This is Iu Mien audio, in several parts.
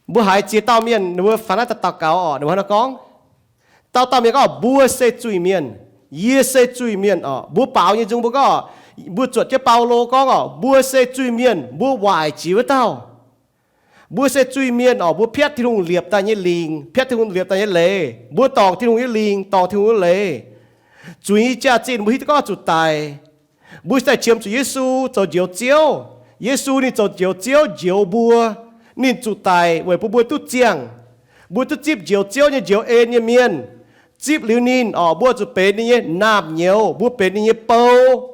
Mbuo haiz ziex dauh mienh, ninh mbuo fai naaiv daaih daux gaux orqc, ninh mbuo hnangv naaiv gorngv, dauh dauh mienh gorngv, mbuo se zuiz-mienh, yie se zuiz-mienh orqc. Mbuo baaux nyei nzung mbuo gorngv, mbuo zuotc jienv Baulo gorngv orqc, mbuo se zuiz-mienh, mbuo waaic jiex wuov dauh. Mbuo se zuiz-mienh orqc, mbuo piatv Tin-Hungh liepc daaih nyei lingc, piatv Tin-Hungh liepc daaih nyei leiz, mbuo dorngc Tin-Hungh nyei lingc, dorngc Tin-Hungh nyei leiz. Zuiz nyei jaax-zinh mbuo hiuv duqv gorngv zuqc daic. Mbuo daaih qiemx zuqc Yesu zoux Njoux Ziouv. Yesu ninh zoux Njoux Ziouv njoux mbuo. Ninh zuqc daic weic bun mbuo duqv ziangh. Mbuo duqv zipv Njoux Ziouv nyei njoux en nyei mienh. Zipv liuz ninh orqc, mbuo zuqc benx ninh nyei naamh nyouz, mbuo benx ninh nyei bou.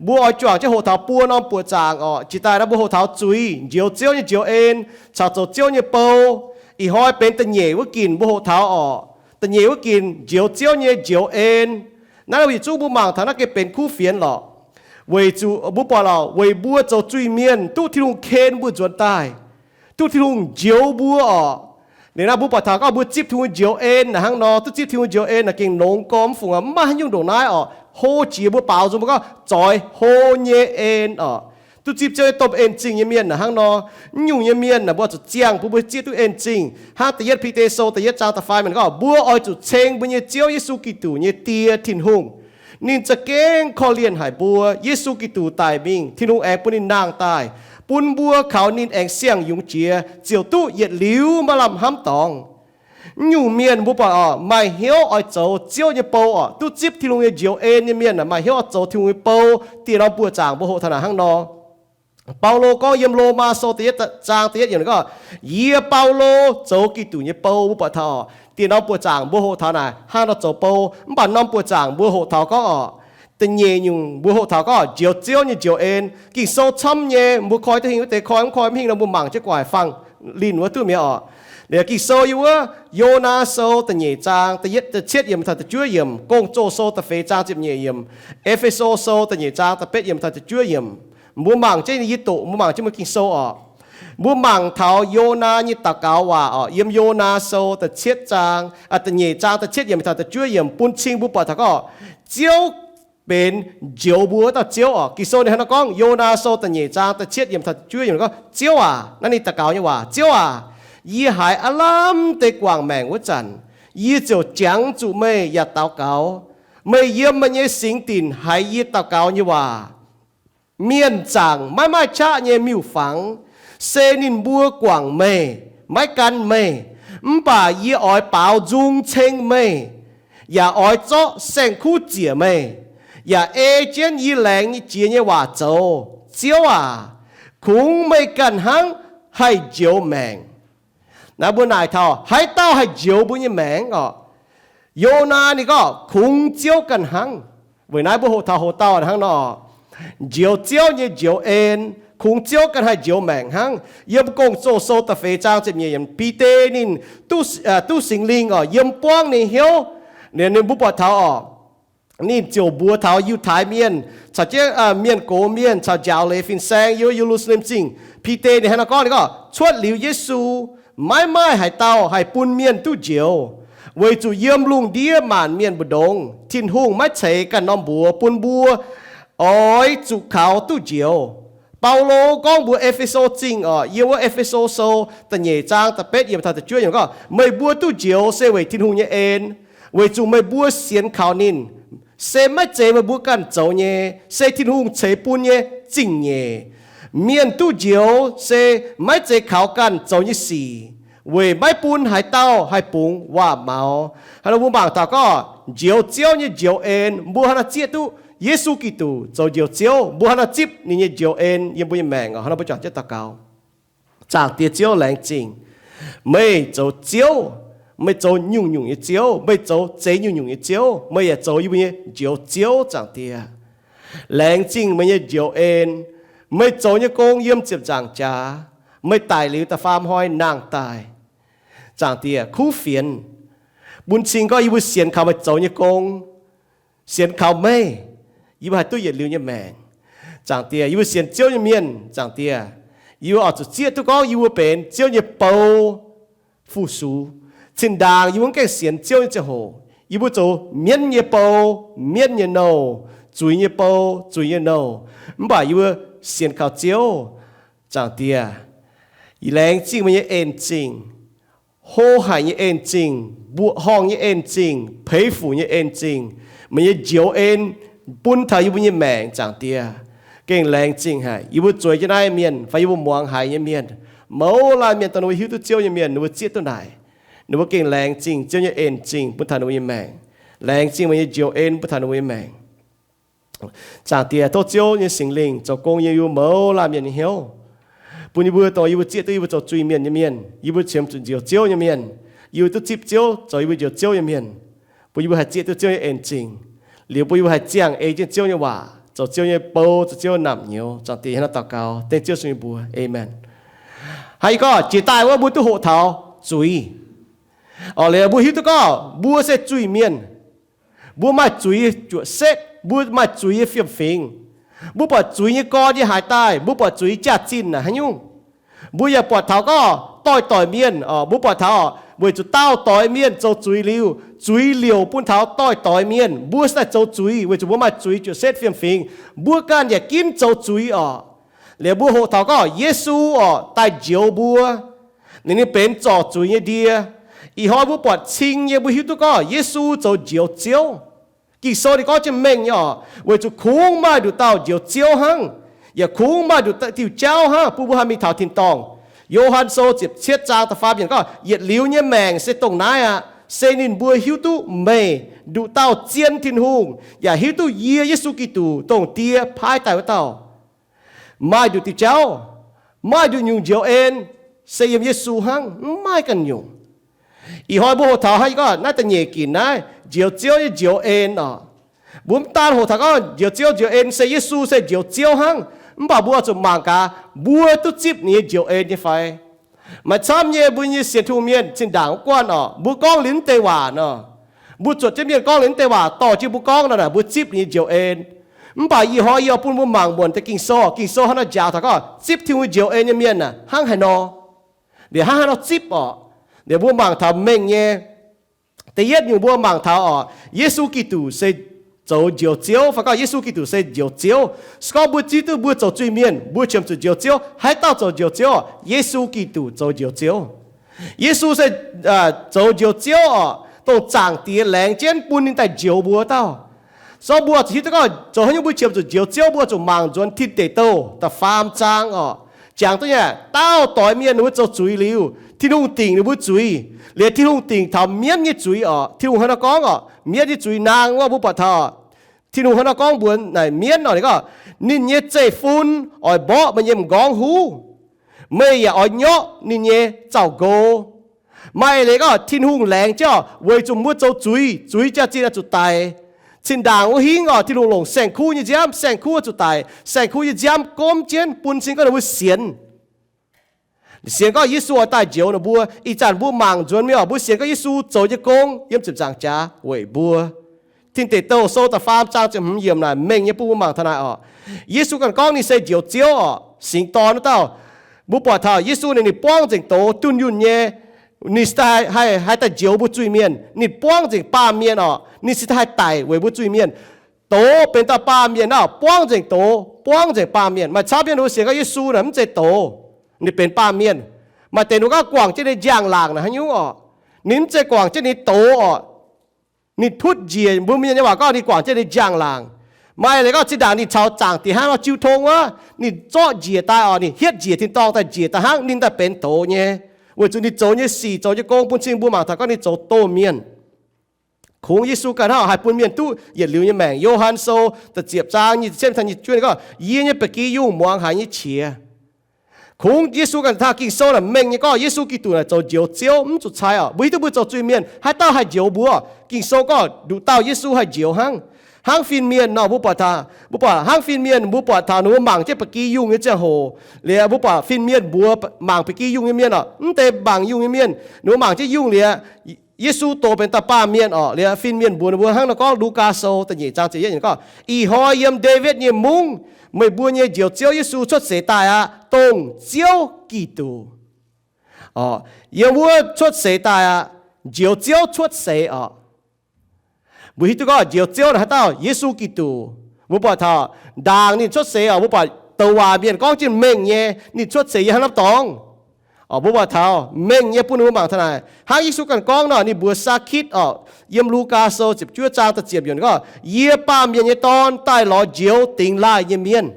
Mbuo oix juangc jienv hoqc taux buo norm buoqc zaangc orqc. Jiex daaih naaiv mbuo hoqc taux zuiz, njoux Ziouv nyei njoux en, caux zoux Ziouv nyei bou. Ih hnoi benx da'nyeic wuov ginc mbuo hoqc taux orqc. Da'nyeic wuov ginc, njoux Ziouv nyei njoux en. Naaiv yietc zungv mbuo mangc taux naaiv gengh benx kuv fienx lorqc. Weic zuqc mbuo buatc lorqc, weic mbuo zoux zuiz-mienh duqv Tin-Hungh ken mbuo nzuonx daaih, duqv Tin-Hungh njoux mbuo orqc. Liuz naaiv mbuo buatc taux gorngv mbuo zipv Tin-Hungh njoux en naaic hnangv nor, duqv zipv Tin-Hungh njoux en naaic gengh longx gormx fungc aqv, maiv maaih haaix nyungc ndongc naaiv orqc. Hlo jiex mbuo baaux nzung mbuo gorngv zoix hlo nyei en orqc. Duqv zipv Ziouv nyei domh en-zingh nyei mienh naaic hnangv nor, mv nyungc nyei mienh naaic mbuo zuqc ziangh bun mbuo zieqv duqv en-zingh. Hnangv da'yietv Bide Sou da'yietv zaang da'faam mienh gorngv, mbuo oix zuqc ceng mbuo nyei Ziouv Yesu Giduc nyei Die Tin-Hungh. Ninh za'gengh korv-lienh haic mbuo. Yesu Giduc daic mingh, Tin-Hungh aengx bun ninh nangh daaih, bun mbuo kaux ninh aengx siang-yungz jiex ziouc duqv yietc liuz maiv lamh hnamv dorngx. Mv nyungc mienh mbuo buatc orqc, maaih hnyouv oix zoux Ziouv nyei bou orqc, duqv zipv Tin-Hungh nyei njoux en nyei mienh aah, maaih hnyouv oix zoux Tin-Hungh nyei bou. Dieh norm buoqc zaangc mbuo hoqc taux naaic hnangv nor. Baulo gorngv yiem Lomaa Sou da'yietv zaang da'yietv yiemc gorngv, yie Baulo zoux Giduc nyei bou. Mbuo buatc taux orqc, dieh norm buoqc zaangc mbuo hoqc taux naaic hnangv nor zoux bou. Mv baac norm buoqc zaangc mbuo hoqc taux gorngv orqc, da'nyeic nyungc mbuo hoqc taux gorngv njoux Ziouv nyei njoux en. Ging-Sou camv nyei, mbuo koi duqv hingh wuov deix koi, mv koi mv hingh nor mbuo mangc jienv gu'nguaaic fangx linh wuov duqv mi'aqv orqc. Liuz Ging-Sou yiem wuov Yonaa Sou da'nyeic zaang da'yietv, da'cietv yiemc taux da'juov yiemc, Gong-Zoh Sou da'feix zaang ziepc nyeic yiemc, E^fe^so Sou da'nyeic zaang da'betv yiemc taux da'juov yiemc. Mbuo mangc jienv yie doqc, mbuo mangc jienv mbuo Ging-Sou orqc. Mbuo mangc taux Yonaa nyei daux gaux waac orqc, yiem Yonaa Sou da'cietv zaang, da'nyeic zaang da'cietv yiemc taux da'juov yiemc bun cing mbuo buatc taux gorngv Ziouv benx njoux mbuo wuov dauh Ziouv orqc. Ging-Sou ninh hnangv naaiv gorngv, Yonaa Sou da'nyeic zaang da'cietv yiemc taux da'juov yiemc gorngv, Ziouv aac, naaiv ninh daux gaux nyei waac, Ziouv aac, yie haiz aav lamh deix guangc maengc wuov zanc, yie ziouc jangx zuqc meih yaac daux gaux. Meih yiem meih nyei singx dinc haiz yie daux gaux nyei waac. Mienh zaangc maiv maaih qaqv nyei miuc-fangx, se ninh mbuo guangc meih, maiv gan meih. Mv baac yie oix baaux nzung ceng meih, yaac oix zorqv saeng-kuv ziec meih, yaac ei jienv yie laengz nyei jiex nyei waac zoux. Ziouv aac, kungx meih ganh hnangv haih njoux maengc. Naaiv mbuo naaic taux haaix dauh haih njoux mbuo nyei maengc orqc? Yonaa ninh gorngv kungx Ziouv ganh hnangv. Weic naaiv mbuo hoqc taux hoc dauh hnangv nor, njoux Ziouv nyei njoux en, kungx Ziouv ganh haih njoux maengc hnangv. Yiem Gong-Zoh Sou da'feix zaang ziepc nyeic yiemc, Bide ninh duqv, duqv Singx Lingh orqc, yiem buangv ninh hnyouv. Ninh mbuo buatc taux orqc, ninh ziouc mbuox taux Yiutai Mienh caux jienv mienh gox mienh caux njaaux leiz fin-saeng yiem Ye^lu^saa^lem Zingh. Bide ninh hnangv nor gorngv, ninh gorngv, cuotv liuz Yesu, maiv maaih haaix dauh haih bun mienh duqv njoux, weic zuqc yiem lungh ndiev maanc mienh mbu'ndongx Tin-Hungh maiv ceix ganh norm mbuox bun mbuo oix zuqc kaux duqv njoux. Baulo gorngv mbuox E^fe^so Zingh orqc, yiem wuov E^fe^so Sou da'nyeic zaang da'betv yiemc taux da'juov yiemc gorngv, meih mbuo duqv njoux se weic Tin-Hungh nyei en, weic zuqc meih mbuo sienx kaux ninh. Se maiv zeiz meih mbuo ganh zoux nyei, se Tin-Hungh ceix bun nyei zingh nyeic. Mienh duqv njoux se maiv zeiz kaux ganh zoux nyei sic, weic maiv bun haaix dauh haih bungx waac-maux. Hnangv nor mbuo mangc taux gorngv njoux Ziouv nyei njoux en, mbuo hnangv naaiv zieqv duqv Yesu Giduc zoux njoux Ziouv, mbuo hnangv naaiv zipv ninh nyei njoux en yiem mbuo nyei maengc orqc. Hnangv nor mbuo juangc jienv daux gaux. Zaangc Diex Ziouv, laengz zingh meih zoux Ziouv. Meih zoux nyungc-nyungc nyei Ziouv. Meih zoux zeix nyungc-nyungc nyei Ziouv. Meih yaac zoux yie mbuo nyei njoux Ziouv, Zaangc Diex. Laengz zingh meih nyei njoux en. Meih zoux nyei gong yiem ziepc nzaangc jaax, meih daic liuz da'faam hnoi nangh daaih. Zaangc Diex, kuv fienx bun cing gorngv yie mbuo sienx kaux meih zoux nyei gong, sienx kaux meih, yie mbuo haih duqv yietc liuz nyei maengc. Zaangc Diex, yie mbuo sienx Ziouv nyei mienh, Zaangc Diex, yie mbuo oix zuqc zieqv duqv gorngv yie mbuo benx Ziouv nyei bou fu-sux. Zinh ndaangc yie mbuo mv gaengh sienx Ziouv nyei ziangh hoc, yie mbuo zoux mienv nyei bou, mienv nyei nouh, zuiz nyei bou, zuiz nyei nouh. Mv baac yie mbuo sienx kaux Ziouv, Zaangc Diex, Laengz zingh meih nyei en-zingh, hlo haic nyei en-zingh, mbuoqc horngh nyei en-zingh, peix fuc nyei en-zingh, meih nyei njoux en bun taux yie mbuo nyei maengc, Zaangc Diex. Gengh laengz zingh haic yie mbuo zueiz jienv naaiv mienh fai yie mbuo muangx haiz nyei mienh, mouz laanh mienh dongh ninh mbuo hiuv duqv Ziouv nyei mienh, ninh mbuo zieqv duqv naaic. Ninh mbuo gengh laengz zingh Ziouv nyei en-zingh bun taux ninh mbuo nyei maengc. Laengz zingh meih nyei njoux en bun taux ninh mbuo nyei maengc. Zaangc Diex, tov Ziouv nyei Singx Lingh zoux gong yiem yie mbuo mouz laanh mienh nyei hnyouv, bun yie mbuo dongh yie mbuo zieqv duqv yie mbuo zoux zuiz-mienh nyei mienh, yie mbuo qiemx zuqc njoux Ziouv nyei mienh, yie mbuo duqv zipv Ziouv, zoux yie mbuo njoux Ziouv nyei mienh, bun yie mbuo haih zieqv duqv Ziouv nyei en-zingh, liuz bun yie mbuo haih ziangh ei jienv Ziouv nyei waac, zoux Ziouv nyei bou, zoux Ziouv naamh nyouz. Zaangc Diex, hnangv naaiv daux gaux dengv Ziouv Yesu nyei mbuox, aamen. Hnangv yie gorngv jiex daaih wuov mbuo duqv hoqc taux zuiz. Orqc, liuz mbuo hiuv duqv gorngv mbuo se zuiz-mienh. Mbuo maaih zuiz nyei juoqc setv, mbuo maaih zuiz nyei fiem-fingx. Mbuo buatc zuiz nyei gorn yie haaix daaih, mbuo buatc zuiz nyei jaax-zinh naaic haaix nyungc. Mbuo yaac buatc taux gorngv doix-doix mienh, mbuo buatc taux weic zuqc daauh doix mienh zoux zuiz liuz, zuiz liouc bun taux doix-doix mienh. Mbuo se daaih zoux zuiz weic zuqc mbuo maaih zuiz nyei juoqc setv fiem-fingx. Mbuo ganh yaac ginv zoux zuiz orqc. Liuz mbuo hoqc taux gorngv Yesu orqc daaih njoux mbuo. Ninh, ninh benx zorc zuiz nyei ndie. Ih hnoi mbuo buatc cing nyei, mbuo hiuv duqv gorngv Yesu zoux Njoux Ziouv. Ging-Sou ninh gorngv jienv mengh nyei orqc, weic zuqc kungx maaih nduqc dauh Njoux Ziouv hnangv, yaac kungx maaih nduqc diuh jauv hnangv bun mbuo haih mingh taux tin-dorngh. Yo^han Sou ziepc cietv zaang da'faam yiemc gorngv, yietc liuz nyei maengc se dongh naaiv aqv, se ninh mbuo hiuv duqv meih, nduqc dauh zien Tin-Hungh, yaac hiuv duqv yie, Yesu Giduc, dongh Die paaiv daaih wuov dauh. Maaih nduqc diuh jauv, maaih nduqc nyungc njoux en, se yiem Yesu hnangv, mv maaih ganh nyungc. Ih hnoi mbuo hoqc taux hnangv yie gorngv naaiv da'nyeic ginc naaiv Njoux Ziouv nyei njoux en orqc. Mbuo mv daan hoqc taux gorngv Njoux Ziouv njoux en se Yesu se Njoux Ziouv hnangv, mv baac mbuo oix zuqc mangc gaax mbuo duqv zipv ninh nyei njoux en nyei fai. Maaih camv nyei mbuo nyei sienx Tin-Hungh mienh zinh ndaangc wuov guanh orqc, mbuo gorngv liuz mv deix waac nor, mbuo zuotc jienv mienh gorngv liuz mv deix waac dorh jienv mbuo gorngv nor, naaic mbuo zipv ninh nyei njoux en. Mv baac ih hnoi yie oix bun mbuo mangc muonc deix Ging-Sou. Ging-Sou hnangv naaiv njaaux taux gorngv zipv Tin-Hungh nyei njoux en nyei mienh aah, hnangv haaix nor? Liuz hnangv haaix nor zipv orqc? Liuz mbuo mangc taux mengh nyei. Da'yietv nyungc mbuo mangc taux orqc, Yesu Giduc se zoux Njoux Ziouv, fai gorngv Yesu Giduc se Njoux Ziouv. Se gorngv mbuo zipv duqv mbuo zoux zuiz-mienh, mbuo qiemx zuqc Njoux Ziouv. Haaix dauh zoux Njoux Ziouv orqc? Yesu Giduc zoux Njoux Ziouv. Yesu se zoux Njoux Ziouv orqc, dongh Zaangc Diex laengz jienv bun ninh daaih njoux mbuo dauh. Se gorngv mbuo zuqc hiuv duqv gorngv zoux haaix nyungc mbuo qiemx zuqc Njoux Ziouv, mbuo zuqc mangc nzuonx Tin Deic Douh da'faam zaang orqc. Jangx duqv nyei, daauh doix mienh ninh mbuo zoux zuiz liuz, Tin-Hungh dingc ninh mbuo zuiz. Liuz Tin-Hungh dingc taux mienv nyei zuiz orqc. Tin-Hungh hnangv naaiv gorngv orqc, mienv nyei zuiz naang wuov mbuo buatc taux Tin-Hungh hnangv naaiv gorngv mbuox naaic mienv orqc, ninh gorngv, ninh nyei zeiv-fun oix mborqv meih nyei m'nqorngv huv. Meih yaac oix nyorqv ninh nyei zaux-nqox. Maaih eix leiz gorngv Tin-Hungh laengz jienv orqc, weic zuqc mbuo zoux zuiz, zuiz jaax-zinh oix zuqc daic. Zinh ndaangc wuov hingv orqc, Tin-Hungh longc saeng-kuv nyei nziaamv, saeng-kuv oix zuqc daic, saeng-kuv nyei nziaamv gomv jienv bun cing gorngv ninh mbuo sienx. Sienx gorngv Yesu oix daaih njoux ninh mbuo. Ih zanc mbuo mangc nzuonx mingh orqc, mbuo sienx gorngv Yesu zoux nyei gong yiem ziepc nzaangc jaax weic mbuo. Tin Deic Douh Sou da'faam zaang ziepc hmz yiemc naaic mengh nyei bun mbuo mangc taux naaic orqc. Yesu ganh gorngv ninh se Njoux Ziouv orqc, singx dorn wuov dauh. Mbuo buatc taux Yesu ninh, ninh buangv nzengc doz dunh yunh nyei. Ninh se daaih haih, haih daaih njoux mbuo zuiz-mienh. Ninh buangv nzengc baamh mienh orqc, ninh se daaih haih daic weic mbuo zuiz-mienh. Doz benx dauh baamh mienh naaic, buangv nzengc doz, buangv nzengc baamh mienh. Maaih camv mienh mbuo sienx gorngv Yesu naaic mv zeiz doz, ninh benx baamh mienh. Maaih deix ninh gorngv guangc jienv ninh njang-laangc naaic haaix nyungc orqc? Ninh mv zeiz guangc jienv ninh doz orqc. Ninh tutv njiec, mbuo mienh nyei waac gorngv ninh guangc jienv ninh njang-laangc. Maaih leiz gorngv zinh ndaangc ninh caux Zaangc Diex hnangv nor jiu tong wuov, ninh zorqv njiec daaih orqc, ninh hietv njiec tin-dorngh daaih njiec daaih hnangv ninh daaih benx doz nyei. Weic zuqc ninh zoux nyei sic, zoux nyei gong bun cing mbuo mangc taux gorngv ninh zoux domh mienh. Kungx Yesu ganh hnangv haih bun mienh duqv yietc liuz nyei maengc. Yo^han Sou da'ziepc zaang nyic ziepc cietv taux nyic ziepc juov ninh gorngv, yie nyei ba'gi yungh muangx haiz nyei qiex. Kungx Yesu ganh taux Ging-Sou naaic mengh nyei gorngv Yesu Giduc naaic zoux Njoux Ziouv mv zuqc cai orqc. Mbuo hiuv duqv mbuo zoux zuiz-mienh, haaix dauh haih njoux mbuo? Ging-Sou gorngv nduqc dauh Yesu haih njoux hnangv. Hnangv fin-mienh nor mbuo buatc taux, mbuo buatc hnangv fin-mienh, mbuo buatc taux ninh mbuo mangc jienv ba'gi yungh nyei ziangh hoc, liuz mbuo buatc fin-mienh mbuox mangc ba'gi yungh nyei mienh orqc, mv deix mangc yungh nyei mienh, ninh mbuo mangc jienv yungh liuz, Yesu doz benx dauh baamh mienh orqc, liuz fin-mienh mbuox ninh mbuo hnangv nor gorngv, Lugaa Sou da'nyeic zaang ziepc yietv gorngv, ih hnoi yiem Ndaawitv nyei mungv, meih mbuo nyei Njoux Ziouv Yesu cuotv seix daaih aqv, dongh Ziouv Giduc. Orqc, yiem wuov cuotv seix daaih aqv, Njoux Ziouv cuotv seix orqc. Mbuo hiuv duqv gorngv Njoux Ziouv naaic haaix dauh? Yesu Giduc. Mbuo buatc taux ndaangc ninh cuotv seix orqc, mbuo buatc douc waac mienh gorngv jienv mengh nyei, ninh cuotv seix yiem hnangv naaiv dorngx. Mbuo buatc taux mengh nyei bun ninh mbuo mangc taux naaic. Hnangv Yesu ganh gorngv nor, ninh mbuox Saa^kitv oc, yiem Lugaa Sou ziepc juov zaang da'ziepc yiemc gorngv, Yie, Baamh Mienh nyei Dorn, daaih lorz njoux dingx laaih nyei mienh.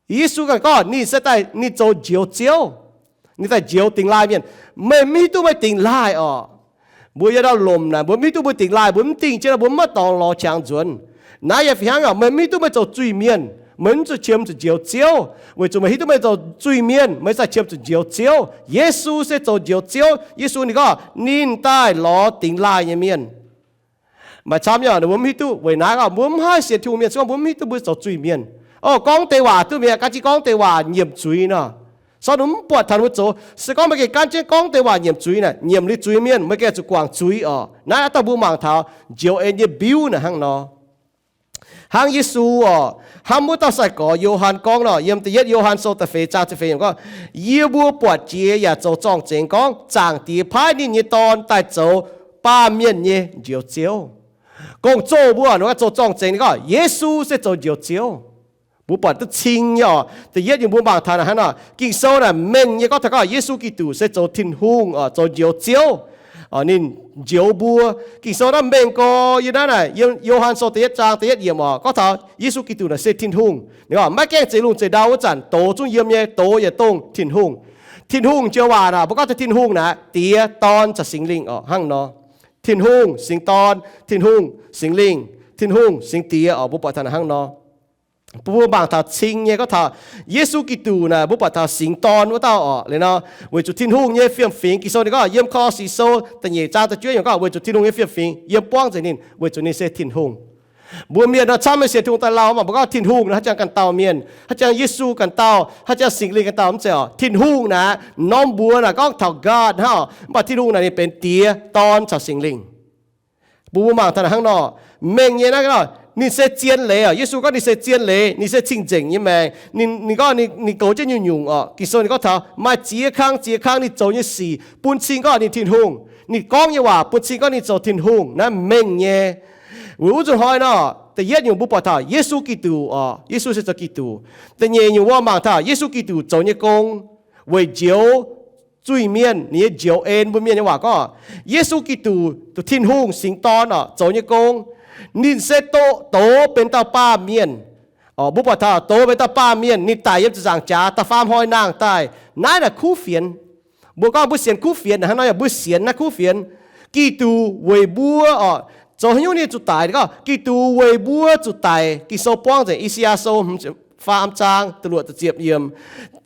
Yesu ganh gorngv ninh se daaih, ninh zoux njoux Ziouv. Ninh daaih njoux dingx laaih mienh. Meih mv hiuv duqv meih dingx laaih oc. Mbuo yiem ndau lomc naaic, mbuo mv hiuv duqv mbuo dingx laaih, mbuo mv dingh jienv, mbuo mv maaih dorngx lorz qangx nzuonx. Naaiv yaac fih hnangv oc, meih mv hiuv duqv meih zoux zuiz-mienh, meih mv zuqc qiemx zuqc njoux Ziouv, weic zuqc meih hiuv duqv meih zoux zuiz-mienh, meih zai qiemx zuqc njoux Ziouv. Yesu se zoux njoux Ziouv. Yesu ninh gorngv ninh daaih lorz dingx laaih nyei mienh. Maaih camv nyei, mbuo mv hiuv duqv weic naaiv gorngv mbuo mv haih sienx Tin-Hungh mienh se gorngv mbuo mv hiuv duqv mbuo zoux zuiz-mienh. Oc, gorngv deix waac duqv mi'aqv, gan jienv gorngv deix waac nyiemc zuiz nor. Sortv mv buatc taux mbuo zoux. Se gorngv meih gengh gan jienv gorngv deix waac nyiemc zuiz naaic, nyiemc liuz zuiz mienh, meih gengh zuqc guangc zuiz oc. Naaiv aqv dongh mbuo mangc taux njoux en nyei mbiuv naaic hnangv nor. Hnangv Yesu oc, hnamv wuov dauh sai-gorx Yo^han gorngv nor, yiem da'yietv Yo^han Sou da'feix zaang ziepc feix yiemc gorngv, Yie mbuo buatc jiex yaac zoux zorng-zengx gorngv Zaangc Diex paaiv ninh nyei Dorn daaih zoux baamh mienh nyei Njoux Ziouv. Gong-zoh mbuo oc, ninh zoux zorng-zengx gorngv Yesu se zoux Njoux Ziouv. Mbuo buatc duqv cing nyei oc. Da'yietv nyungc mbuo mangc taux naaic hnangv nor, Ging-Sou naaic mengh nyei gorngv taux gorngv Yesu Giduc se zoux Tin-Hungh oc, zoux Njoux Ziouv. Ninh njoux mbuo. Ging-Sou naaiv mengh gorx yiem naaiv naaic, Yo^han Sou da'yietv zaang da'yietv yiemc oc, gorngv taux Yesu Giduc naaic se Tin-Hungh. Ninh gorngv maiv gaengh zeix lungh zeix ndau wuov zanc, doz zungv yiem nyei, doz yietc dongh Tin-Hungh. Tin-Hungh joux waac naaic mbuo gorngv taux Tin-Hungh naaic, Diex, Dorn caux Singx Lingh oc, hnangv nor. Tin-Hungh, Singx Dorn, Tin-Hungh, Singx Lingh, Tin-Hungh, Singx Diex oc, mbuo buatc taux naaic hnangv nor. Bun mbuo mangc taux cing nyei gorngv taux Yesu Giduc naaic, mbuo buatc taux Singx Dorn wuov dauh oc. Liuz nor, weic zuqc Tin-Hungh nyei fiem-fingx, Ging-Sou ninh gorngv yiem Ko^lo^si Sou da'nyeic zaang da'juov yiemc gorngv, weic zuqc Tin-Hungh nyei fiem-fingx yiem buangv nzengc ninh, weic zuqc ninh se Tin-Hungh. Mbuo mienh nor camv nyei sienx Tin-Hungh daaih lauh mv baac mbuo gorngv Tin-Hungh naaic haaix jangx ganh dauh mienh, haaix jangx Yesu ganh dauh, haaix jangx Singx Lingh ganh dauh, mv zeiz oc. Tin-Hungh naaic norm mbuox naaic gorngv taux God hnangv, mv baac Tin-Hungh naaic ninh benx Diex, Dorn caux Singx Lingh. Bun mbuo mangc taux naaic hnangv nor, mengh nyei naaiv, ninh se zien leiz oc. Yesu gorngv ninh se zien leiz, ninh se cing-nzengc nyei maengc. Ninh, ninh gorngv ninh goux jienv nyungc-nyungc oc. Ging-Sou ninh gorngv taux maaih ziex kang, ziex kang ninh zoux nyei sic bun cing gorngv ninh Tin-Hungh. Ninh gorngv nyei waac bun cing gorngv ninh zoux Tin-Hungh. Naaiv mengh nyei. Weic wuov nzunc hnoi nor, da'yietv nyungc mbuo buatc taux Yesu Giduc oc. Yesu se zoux Giduc. Da'nyeic nyungc mbuo mangc taux Yesu Giduc zoux nyei gong weic njoux zuiz-mienh, ninh nyei njoux en. Mbuo mienh nyei waac gorngv, Yesu Giduc, Tin-Hungh Singx Dorn oc, zoux nyei gong, ninh se doz benx dauh baamh mienh. Mbuo buatc taux doz benx dauh baamh mienh, ninh daic yiem ziepc nzaangc jaax da'faam hnoi nangh daaih. Naaiv naaic kuv fienx. Mbuo gorngv mbuo sienx kuv fienx hnangv nor, yaac mbuo sienx naaiv kuv fienx. Giduc weic mbuo oc, zoux haaix nyungc ninh zuqc daic? Gorngv Giduc weic mbuo zuqc daic. Ging-Sou buangv nzengc I^saa^yaa Sou faam zaang da'luoqc da'ziepc yiemc,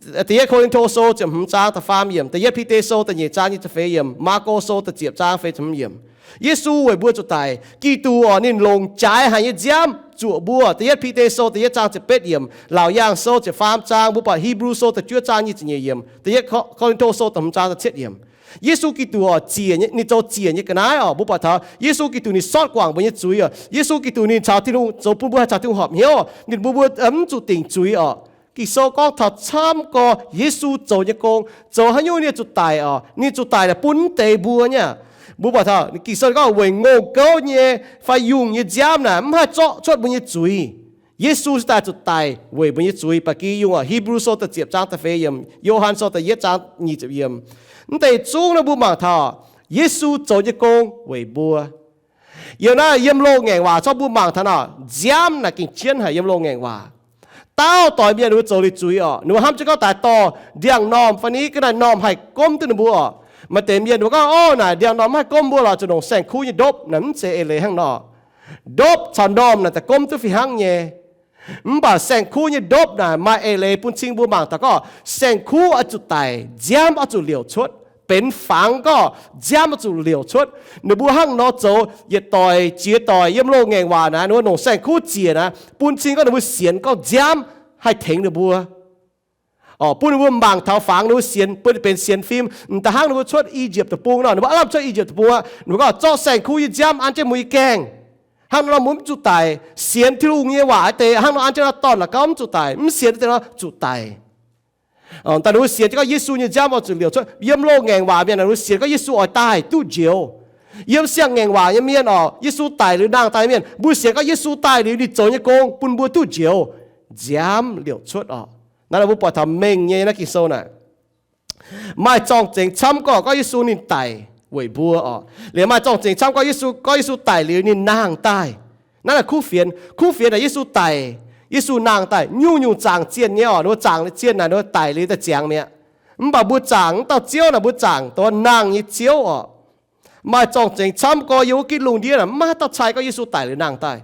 Da'yietv Ko^lin^to Sou ziepc hmz zaang da'faam yiemc, Da'yietv Bide Sou da'nyeic zaang nyic ziepc feix yiemc, Maako Sou da'ziepc zaang feix ziepc hmz yiemc. Yesu weic mbuo zuqc daic. Giduc oc, ninh longc jaaix haic nyei nziaamv zuoqc mbuo. Da'yietv Bide Sou da'yietv zaang ziepc betv yiemc, Laauc Yaangh Sou ziepc faam zaang, mbuo buatc Hipv^lu Sou da'juov zaang nyic ziepc nyeic yiemc, Da'yietv Ko^lin^to Sou da'hmz zaang da'cietv yiemc. Yesu Giduc oc, ziec nyei, ninh zoux ziec nyei ga'naaiv oc. Mbuo buatc taux Yesu Giduc ninh sortv guangc mbuo nyei zuiz oc. Yesu Giduc ninh caux Tin-Hungh zoux bun mbuo haih caux Tin-Hungh horpc hnyouv. Ninh mbuo, mbuo mv zuqc dingc zuiz oc. Ging-Sou gorngv taux camv gorx Yesu zoux nyei gong, zoux haaix nyungc ninh zuqc daic oc. Ninh zuqc daic naaic bun mv deix mbuo nyei. Mbuo buatc taux Ging-Sou gorngv weic ngongh gouv nyei fai yungh nyei nziaamv naaic mv haih zorqv cuotv mbuo nyei zuiz. Yesu se daaih zuqc daic weic mbuo nyei zuiz. Ba'gi yungh oc, Hipv^lu Sou da'ziepc zaang da'feix yiemc, Yo^han Sou da'yietv zaang nyic ziepc yiemc. Mv deix zungv naaiv mbuo mangc taux Yesu zoux nyei gong weic mbuo. Yiem naaiv yiem loz-ngaengc waac corc mbuo mangc taux nor, nziaamv naaic gengh jienv haic yiem loz-ngaengc waac. Dauh doix mienh ninh mbuo zoux liuz zuiz oc, ninh mbuo hnamv jienv gorngv daaih dorh ndiangx-normh fai ni ga'naaiv normh haih gomv duqv ninh mbuo oc. Maaih deix mienh ninh mbuo gorngv, Orv, naaic ndiangx-normh mv haih gomv mbuo lorqc, zuqc longc saeng-kuv nyei ndopv naaic. Mv zeiz eix leiz hnangv nor. Ndopv caux normh naaic daaih gomv duqv fih hnangv nyei. Mv baac saeng-kuv nyei ndopv naaic maaih eix leiz bun cing mbuo mangc taux gorngv saeng-kuv oix zuqc daic, nziaamv oix zuqc liouc cuotv. Benx fangx gorngv nziaamv oix zuqc liouc cuotv. Ninh mbuo hnangv nor zoux yietc doic jiex doic yiem loz-ngaengc waac naaic, ninh mbuo longc saeng-kuv ziec naaic, bun cing gorngv ninh mbuo sienx gorngv nziaamv haih tengx ninh mbuo. Bun ninh mbuo mangc taux fangx ninh mbuo sienx, bun benx sienx fim. M'daaih hnangv ninh mbuo cuotv I^yipv Deic-Bung nor, ninh mbuo aav lamh cuotv I^yipv Deic-Bung aqv, ninh mbuo gorngv zorqv saeng-kuv nyei nziaamv an jienv mbuo nyei gaengh. Hnangv nor mbuo mv zuqc daic. Sienx Tin-Hungh nyei waac deix hnangv nor an jienv nor dorn la'gauv mv zuqc daic. Mv sienx deix nor zuqc daic. Daaih ninh mbuo sienx jienv gorngv Yesu nyei nziaamv oix zuqc liouc cuotv. Yiem loz-ngaengc waac mienh ninh mbuo sienx gorngv Yesu oix daaih duqv njoux. Yiem siang-ngaengc waac nyei mienh oc, Yesu daic liuz nangh daaih mienh, mbuo sienx gorngv Yesu daaih liuz ninh zoux nyei gong bun mbuo duqv njoux, nziaamv liouc cuotv oc. Naaiv mbuo buatc taux mengh nyei naaiv Ging-Sou naaic. Maaih zorng-zengx camv gorqv, gorngv Yesu ninh daic weic mbuo orqc. Liuz maaih zorng-zengx camv gorngv Yesu, gorngv Yesu daic liuz ninh nangh daaih. Naaiv naaic kuv fienx, kuv fienx naaic Yesu daic, Yesu nangh daaih. Nyungc-nyungc zaangc zienh nyei orqc, ninh mbuo zaangc zienh naaic ninh mbuo daic liuz daaih ziangx mi'aqv. Mv baac mbuo zaangc wuov dauh Ziouv naaic, mbuo zaangc dongh nangh nyei Ziouv orqc. Maaih zorng-zengx camv gorx, yiem wuov gitv lungh ndiev naaic mv maaih haaix dauh cai gorngv Yesu daic liuz nangh daaih.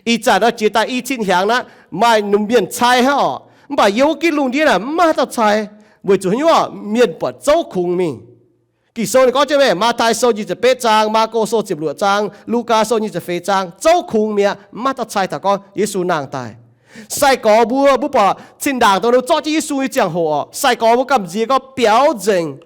Ih zanc nor jiex daaih i cin hnyangx naaiv, maaih norm mienh cai hnangv orqc. Mv baac yiem wuov gitv lungh ndiev naaic mv maaih haaix dauh cai. Weic zuqc haaix nyungc orqc? Mienh buatc zouv kungx mingh. Ging-Sou ninh gorngv jienv meih, Matv^taai Sou nyic ziepc betv zaang, Maako Sou ziepc luoqc zaang, Lugaa Sou nyic ziepc feix zaang, zouv kungx mi'aqv, mv maaih dauh cai taux gorngv Yesu nangh daaih. Sai-gorx mbuo, mbuo buatc cin-ndaangc dongh ninh zorqv jienv Yesu nyei ziangh hoc orqc, sai-gorx mbuo gamh nziex gorngv biaux nzengc.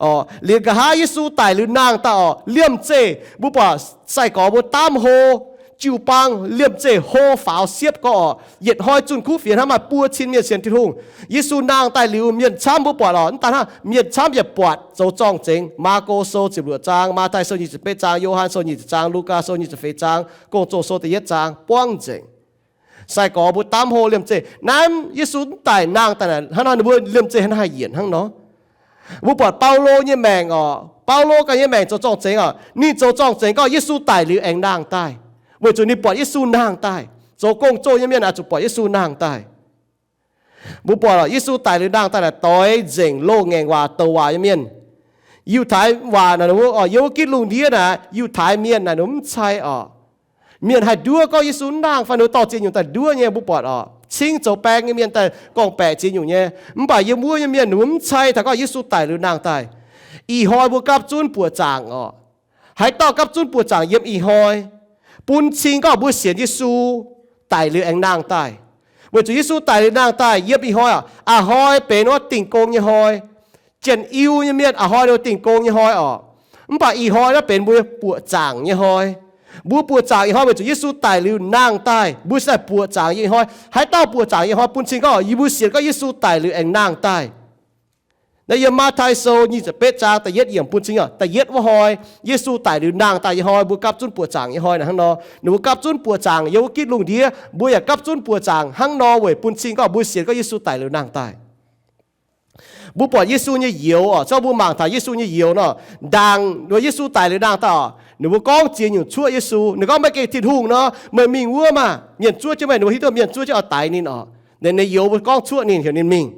Orqc, liuz nqa'haav Yesu daic liuz nangh daaih orqc, liemh zeih mbuo buatc sai-gorx mbuo daamv hlo, jiu-baang liemh zeih hlo faaux siepv gorx orqc. Yietc hnoi zunh kuv fienx hnangv, maaih buo cin mienh sienx Tin-Hungh. Yesu nangh daaih liuz mienh camv mbuo buatc orqc, mv daaih hnangv, mienh camv yaac buatc zoux zorng-zengx. Maako Sou ziepc luoqc zaang, Matv^taai Sou nyic ziepc betv zaang, Yo^han Sou nyic ziepc zaang, Lugaa Sou nyic ziepc feix zaang, Gong-Zoh Sou da'yietv zaang buangv nzengc. Sai-gorx mbuo daamv hlo liemh zeih. Naaiv Yesu mv daic nangh daaih naaic, hnangv nor ninh mbuo liemh zeih hnangv haaix yienc hnangv nor. Mbuo buatc Baulo nyei maengc orqc, Baulo ganh nyei maengc zoux zorng-zengx orqc, ninh zoux zorng-zengx gorngv Yesu daic liuz aengx nangh daaih, weic zuqc ninh buatc Yesu nangh daaih. Zoux gong-zoh nyei mienh oix zuqc buatc Yesu nangh daaih. Mbuo buatc orqc, Yesu daic liuz nangh daaih naaic doix nzengc loz-ngaengc waac douc waac nyei mienh. Yiutai waac naaic, yiem wuov gitv lungh ndiev naaic, Yiutai mienh naaic ninh mv cai orqc. Mienh haih nduov gorngv Yesu mv nangh fai ninh dorh ziex nyungc daaih nduov nyei, mbuo buatc orqc, cingv zoux baeng nyei mienh daaih gorngv-baeqc ziex nyungc nyei. Mv baac yiem wuov nyei mienh ninh mv cai taux gorngv Yesu daic liuz nangh daaih. Ih hnoi mbuo gapv zunv buoqc zaangc orqc. Haaix dauh gapv zunv buoqc zaangc yiem ih hnoi, bun cing gorngv mbuo sienx Yesu daic liuz aengx nangh daaih. Weic zuqc Yesu daic liuz nangh daaih yiem ih hnoi orqc, a'hnoi benx wuov dingh gong nyei hnoi. Jien-iu nyei mienh a'hnoi ninh dingh gong nyei hnoi orqc. Mv baac ih hnoi naaiv benx mbuo buoqc zaangc nyei hnoi. Mbuo buoqc zaangc ih hnoi weic zuqc Yesu daic liuz nangh daaih, mbuo se daaih buoqc zaangc nyei ih hnoi. Haaix dauh buoqc zaangc nyei hnoi bun cing gorngv yie mbuo sienx gorngv Yesu daic liuz aengx nangh daaih. Naaiv yiem Matv^taai Sou nyic ziepc betv zaang da'yietv yiemc bun cing orqc, da'yietv wuov hnoi, Yesu daic liuz nangh daaih nyei hnoi, mbuo gapv zunv buoqc zaangc nyei hnoi naaic hnangv nor. Ninh mbuo gapv zunv buoqc zaangc yiem wuov gitv lungh ndiev, mbuo yaac gapv zunv buoqc zaangc hnangv nor weic bun cing gorngv mbuo sienx gorngv Yesu daic liuz nangh daaih. Mbuo buatc Yesu nyei youz orqc, zorqv mbuo mangc taux Yesu nyei youz nor, ndaangc nor Yesu daic liuz nangh daaih orqc, ninh mbuo gorngv ziex nyungc cuoqv Yesu. Ninh gorngv, meih gengh Tin-Hungh nor, meih mingh wuov maah! Mienh zuov jienv meih, ninh mbuo hiuv duqv mienh zuov jienv oix daix ninh orqc. Ninh, ninh youz mbuo gorngv cuoqv ninh, heuc ninh mingh.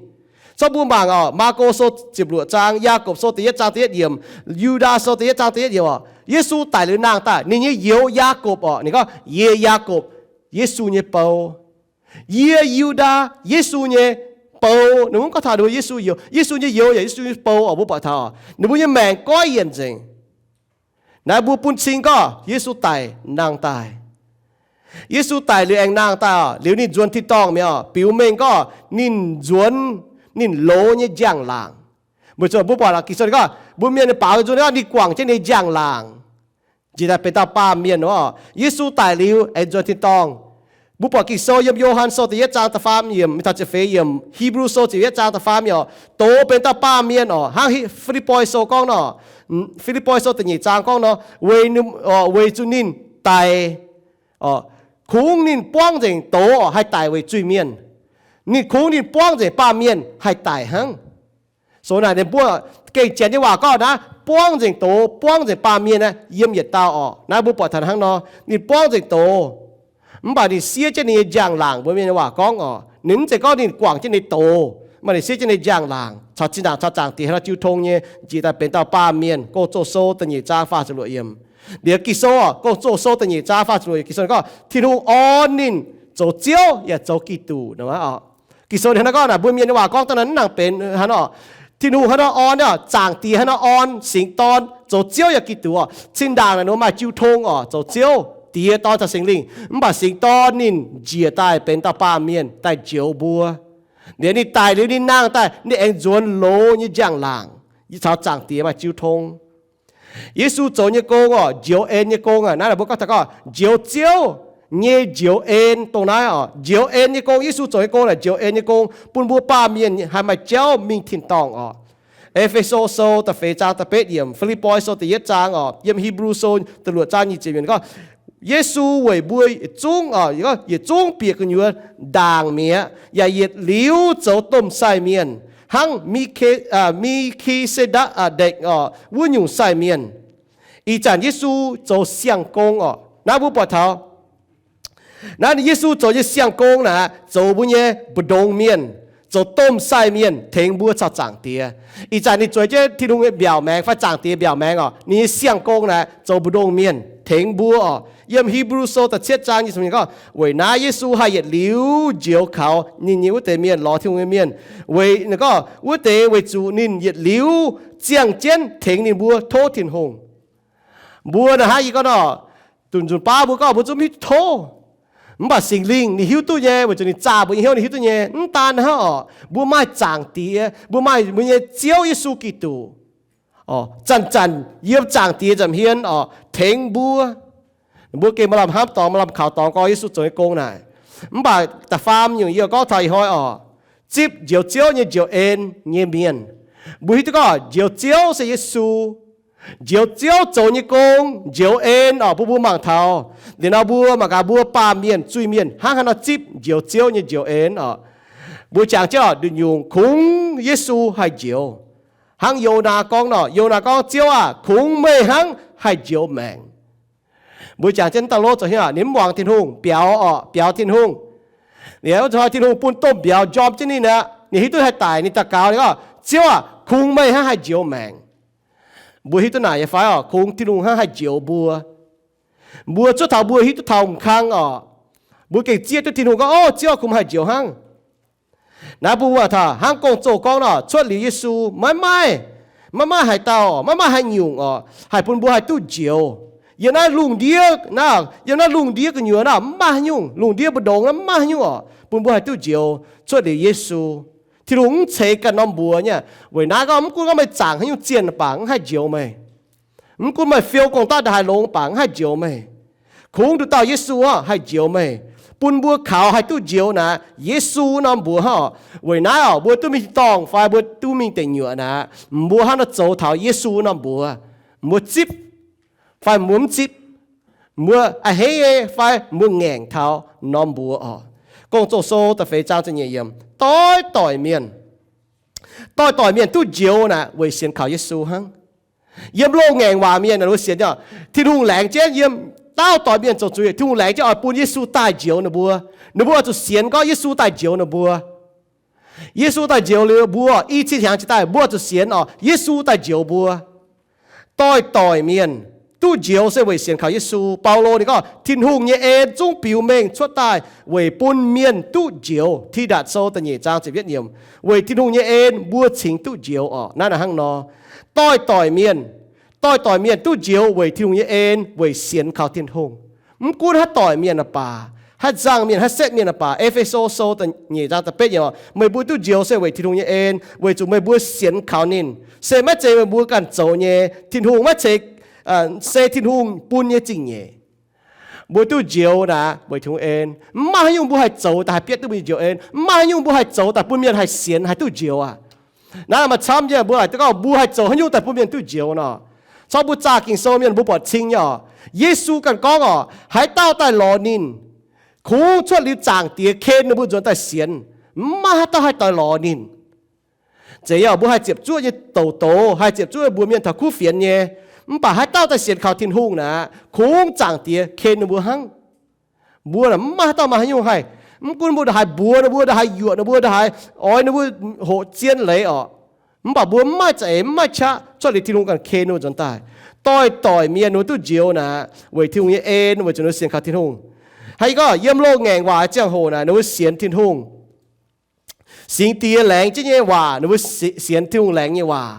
Zorqv mbuo mangc orqc, Maako Sou ziepc luoqc zaang, Yaagorpc Sou da'yietv zaang da'yietv yiemc, Yu^ndaa Sou da'yietv zaang da'yietv yiemc orqc, Yesu daic liuz nangh daaih, ninh nyei youz Yaagorpc orqc, ninh gorngv, yie Yaagorpc, Yesu nyei bou. Yie Yu^ndaa, Yesu nyei bou. Ninh mv gorngv taux ninh mbuo Yesu youz. Yesu nyei youz yaac Yesu nyei bou orqc, mbuo buatc taux ninh mbuo nyei maengc goiv yienc nzengc. Naaiv mbuo bun cing gorngv Yesu daic nangh daaih. Yesu daic liuz aengx nangh daaih orqc, liuz ninh nzuonx tin-dorngh mi'aqv orqc, biux mengh gorngv ninh nzuonx ninh loz nyei njang-laangc. Mbuo buatc Ging-Sou gorngv, mbuo mienh nyei baaux nzunc gorngv ninh guangc jienv ninh njang-laangc njiec daaih benx dauh baamh mienh orqc. Yesu daic liuz aengx nzuonx tin-dorngh. Mbuo buatc Ging-Sou yiem Yo^han Sou da'yietv zaang da'faam yiemc mingh taux ziepc feix yiemc, Hipv^lu Sou ziepc yietv zaang da'faam yiemc orqc, doz benx dauh baamh mienh orqc. Hnangv Fi^lipv^poi Sou gorngv nor, Fi^lipv^poi Sou da'nyeic zaang gorngv nor, weic, weic zuqc ninh daic, kungx ninh buangv nzengc doz orqc haih daic weic zuiz-mienh. Ninh kungx ninh buangv nzengc baamh mienh haih daic hnangv. So naaic ninh mbuo gengh janx nyei waac gorngv naaiv, buangv nzengc doz, buangv nzengc baamh mienh yiem yietc dauh orqc. Naaiv mbuo buatc taux hnangv nor, ninh buangv nzengc doz, mv baac ninh siev jienv ninh nyei njang-laangc. Mbuo mienh nyei waac gorngv orqc, ninh mv zeiz gorngv ninh guangc jienv ninh doz, mv baac ninh siev jienv ninh njang-laangc caux zinh ndaangc caux Zaangc Diex haaix nor jiu tong nyei, njiec daaih benx dauh baamh mienh. Gong-Zoh Sou da'nyeic zaang faah ziepc luoqc yiemc. Liuz Ging-Sou orqc, Gong-Zoh Sou da'nyeic zaang faah ziepc luoqc yiemc Ging-Sou gorngv Tin-Hungh orn ninh zoux Ziouv yaac zoux Giduc. Ging-Sou hnangv naaiv gorngv naaic, mbuo mienh nyei waac gorngv daaih naaiv nangc benx hnangv orqc. Tin-Hungh haaix nor orn, Zaangc Diex haaix nor orn singx dorn zoux Ziouv yaac Giduc orqc. Cin-ndaangc naaic ninh maaih jiu tong orqc, zoux Ziouv, Diex, Dorn caux Singx Lingh. Mv baac singx dorn ninh njiec daaih benx dauh baamh mienh daaih njoux mbuo. Liuz ninh daic liuz ninh nangh daaih, ninh aengx nzuonx loz nyei njang-laangc caux Zaangc Diex maaih jiu tong. Yesu zoux nyei gong orqc, njoux en nyei gong aqv. Naaiv mbuo gorngv taux gorngv njoux Ziouv nyei njoux en dongh naaiv orqc. Njoux en nyei gong, Yesu zoux nyei gong naaic njoux en nyei gong, bun mbuo baamh mienh haih maaih jauv mingh tin-dorngh orqc. E^fe^so Sou da'feix zaang da'betv yiemc, Fi^lipv^poi Sou da'yietv zaang orqc, yiem Hipv^lu Sou da'luoqc zaang nyic ziepc yiemc gorngv, Yesu weic mbuo yietc zungv, yietc zungv bieqc gu'nyuoz ndaangc mi'aqv, yaac yietc liuz zoux domh sai mienh, hnangv Mi^ke, Mi^ke^se^ndekc orqc, wuov nyungc sai mienh. Ih zanc Yesu zoux siang-gong orqc. Naaiv mbuo buatc taux naaiv Yesu zoux nyei siang-gong naaic, zoux mbuo nyei mbu'ndongx mienh, zoux domh sai mienh, tengx mbuo caux Zaangc Diex. Ih zanc ninh zueiz jienv Tin-Hungh nyei mbiaauc maengx fai Zaangc Diex mbiaauc maengx orqc, ninh nyei siang-gong naaic zoux mbu'ndongx mienh tengx mbuo orqc. Yiem Hipv^lu Sou da'cietv zaang nyei gorngv, weic naaiv Yesu haih yietc liuz njoux kaux ninh nyei wuov deix mienh, lorz Tin-Hungh nyei mienh. Weic gorngv wuov deix weic zuqc ninh yietc liuz ziangh jienv tengx ninh mbuo tov Tin-Hungh. Mbuo naaic hnangv yie gorngv nor, nzunc nzunc baav mbuo gorngv mbuo zungv mv hiuv duqv tov. Mv baac Singx Lingh ninh hiuv duqv nyei, weic zuqc ninh zaah mbuo nyei hnyouv, ninh hiuv duqv nyei. Mv daan hnangv orqc, mbuo maaih Zaangc Diex, mbuo maaih mbuo nyei Ziouv Yesu Giduc. Zanc-zanc yiem Zaangc Diex nza'hmien orqc tengx mbuo. Mbuo gengh maaih lamh hnamv dorngx, maaih lamh kaux dorngx gorngv Yesu zoux nyei gong naaic. Mv baac da'faam nyungc yie gorngv taux ih hnoi orqc, zipv Njoux Ziouv nyei njoux en nyei mienh. Mbuo hiuv duqv gorngv Njoux Ziouv se Yesu. Njoux Ziouv zoux nyei gong, njoux en orqc, bun mbuo mangc taux. Liuz nor mbuo mangc gaax mbuo baamh mienh zuiz-mienh hnangv haaix nor zipv Njoux Ziouv nyei njoux en orqc. Mbuo jangx jienv orqc, nduqc nyungc kungx Yesu haih njoux. Hnangv Yonaa gorngv nor, Yonaa gorngv, Ziouv aah! Kungx meih hnangv haih njoux maengc. Mbuo jangx jienv daaih lov zoux hnyouv, ninh mv muangx Tin-Hungh, biaux orqc, biaux Tin-Hungh. Liuz wuov zanc Tin-Hungh bun domh mbiauz njormh jienv ninh aqv. Ninh hiuv duqv haih daic, ninh daux gaux ninh gorngv, Ziouv aah! Kungx meih hnangv haih njoux maengc. Mbuo hiuv duqv naaic nyei fai orqc? Kungx Tin-Hungh hnangv haih njoux mbuo. Mbuo cuotv taux mbuo hiuv duqv taux m'kang orqc, mbuo gengh zieqv duqv Tin-Hungh gorngv, Ov, Ziouv, kungx meih haih njoux hnangv. Naaiv bun mbuo taux hnangv Gong-Zoh gorngv nor, cuotv liuz Yesu maiv maaih, maiv maaih haaix dauh, maiv maaih haaix nyungc orqc, haih bun mbuo haih duqv njoux. Yiem naaiv lungh ndiev naaiv, yiem naaiv lungh ndiev gu'nyuoz naaiv mv maaih haaix nyungc, lungh ndiev mbu'ndongx naaiv mv maaih haaix nyungc orqc, bun mbuo haih duqv njoux cuotv liuz Yesu. Tin-Hungh mv ceix ganh norm mbuox nyei. Weic naaiv gorngv mv gunv gorngv meih zaangc haaix nyungc zienh baac mv haih njoux meih. Mv gunv meih fiou gong-daqv ndaaih haaix longx baac mv haih njoux meih. Kungx nduqc dauh Yesu orqc haih njoux meih, bun mbuo kaux haih duqv njoux naaic Yesu norm mbuox hnangv orqc. Weic naaiv orqc, mbuo duqv mingh tin-dorngh fai mbuo duqv mingh deic nyuoqc naaic, mbuo hnangv nor zoux taux Yesu norm mbuox. Mbuo zipv fai mbuo mv zipv, mbuo a'hneiv nyei fai mbuo ngaengc taux norm mbuox orqc. Gong-Zoh Sou da'feix zaang ziepc nyeic yiemc, doix-doic mienh, doix-doic mienh duqv njoux naaic weic sienx kaux Yesu hnangv. Yiem loz-ngaengc waac mienh naaic mbuo sienx, Tin-Hungh laengz jienv yiem dauh doic mienh zoux zuiz, Tin-Hungh laengz jienv oix bun Yesu daaih njoux ninh mbuo. Ninh mbuo oix zuqc sienx gorngv Yesu daaih njoux ninh mbuo. Yesu daaih njoux liuz mbuo i cin hnyangx jiex daaih, mbuo oix zuqc sienx orqc, Yesu daaih njoux mbuo. Doix-doic mienh duqv njoux se weic sienx kaux Yesu. Baulo ninh gorngv, Tin-Hungh nyei en zungv biux mengh cuotv daaih weic bun mienh duqv njoux. Tidatc Sou da'nyeic zaang ziepc yietv yiemc, weic Tin-Hungh nyei en mbuo cingx duqv njoux orqc. Naaiv hnangv nor, doix-doic mienh, doix-doic mienh duqv njoux weic Tin-Hungh nyei en, weic sienx kaux Tin-Hungh. Mv gunv haaix doic mienh baac, haaix nzangc mienh, haaix setv mienh baac, E^fe^so Sou da'nyeic zaang da'betv yiemc, meih mbuo duqv njoux se weic Tin-Hungh nyei en, weic zuqc meih mbuo sienx kaux ninh. Se maiv zeiz meih mbuo ganh zoux nyei. Tin-Hungh maiv zeiz, se Tin-Hungh bun nyei zingh nyeic. Mbuo duqv njoux naaic weic Tin-Hungh en. Mv maaih haaix nyungc mbuo haih zoux daaih haih bietv duqv mbuo nyei njoux en. Mv maaih haaix nyungc mbuo haih zoux daaih bun mienh haih sienx haih duqv njoux aqv. Naaiv maaih camv nyei mbuo haih gorngv mbuo haih zoux haaix nyungc daaih bun mienh duqv njoux nor. Corc mbuo zaah Ging-Sou mienh mbuo buatc cing nyei orqc. Yesu ganh gorngv orqc, haaix dauh daaih lorz ninh, kungx cuotv liuz Zaangc Diex ken ninh mbuo nzuonx daaih sienx. Mv maaih haaix dauh haih daaih lorz ninh. Zeiz yaac mbuo haih ziepc zuoqv nyei douc doz, haih ziepc zuoqv nyei mbuox mienh taux kuv fienx nyei. Mv baac haaix dauh daaih sienx kaux Tin-Hungh naaic, kungx Zaangc Diex ken ninh mbuo hnangv. Mbuo mv maaih haaix dauh maaih haaix nyungc haih, mv gunv mbuo ndongc haaix mbuox ninh mbuo, ndongc haaix yuoqc ninh mbuo, ndongc haaix oix ninh mbuo hoqc zien leiz orqc, mv baac mbuo mv maaih za'eix mv maaih qaqv cuotv liuz Tin-Hungh ganh ken ninh mbuo nzuonx daaih. Doix-doic mienh ninh mbuo duqv njoux naaic weic Tin-Hungh nyei en, weic zuqc ninh mbuo sienx kaux Tin-Hungh. Haaix gorngv yiem loz-ngaengc waac ziangh hoc naaic ninh mbuo sienx Tin-Hungh. Singx Diex laengz jienv nyei waac, ninh mbuo sienx Tin-Hungh laengz nyei waac.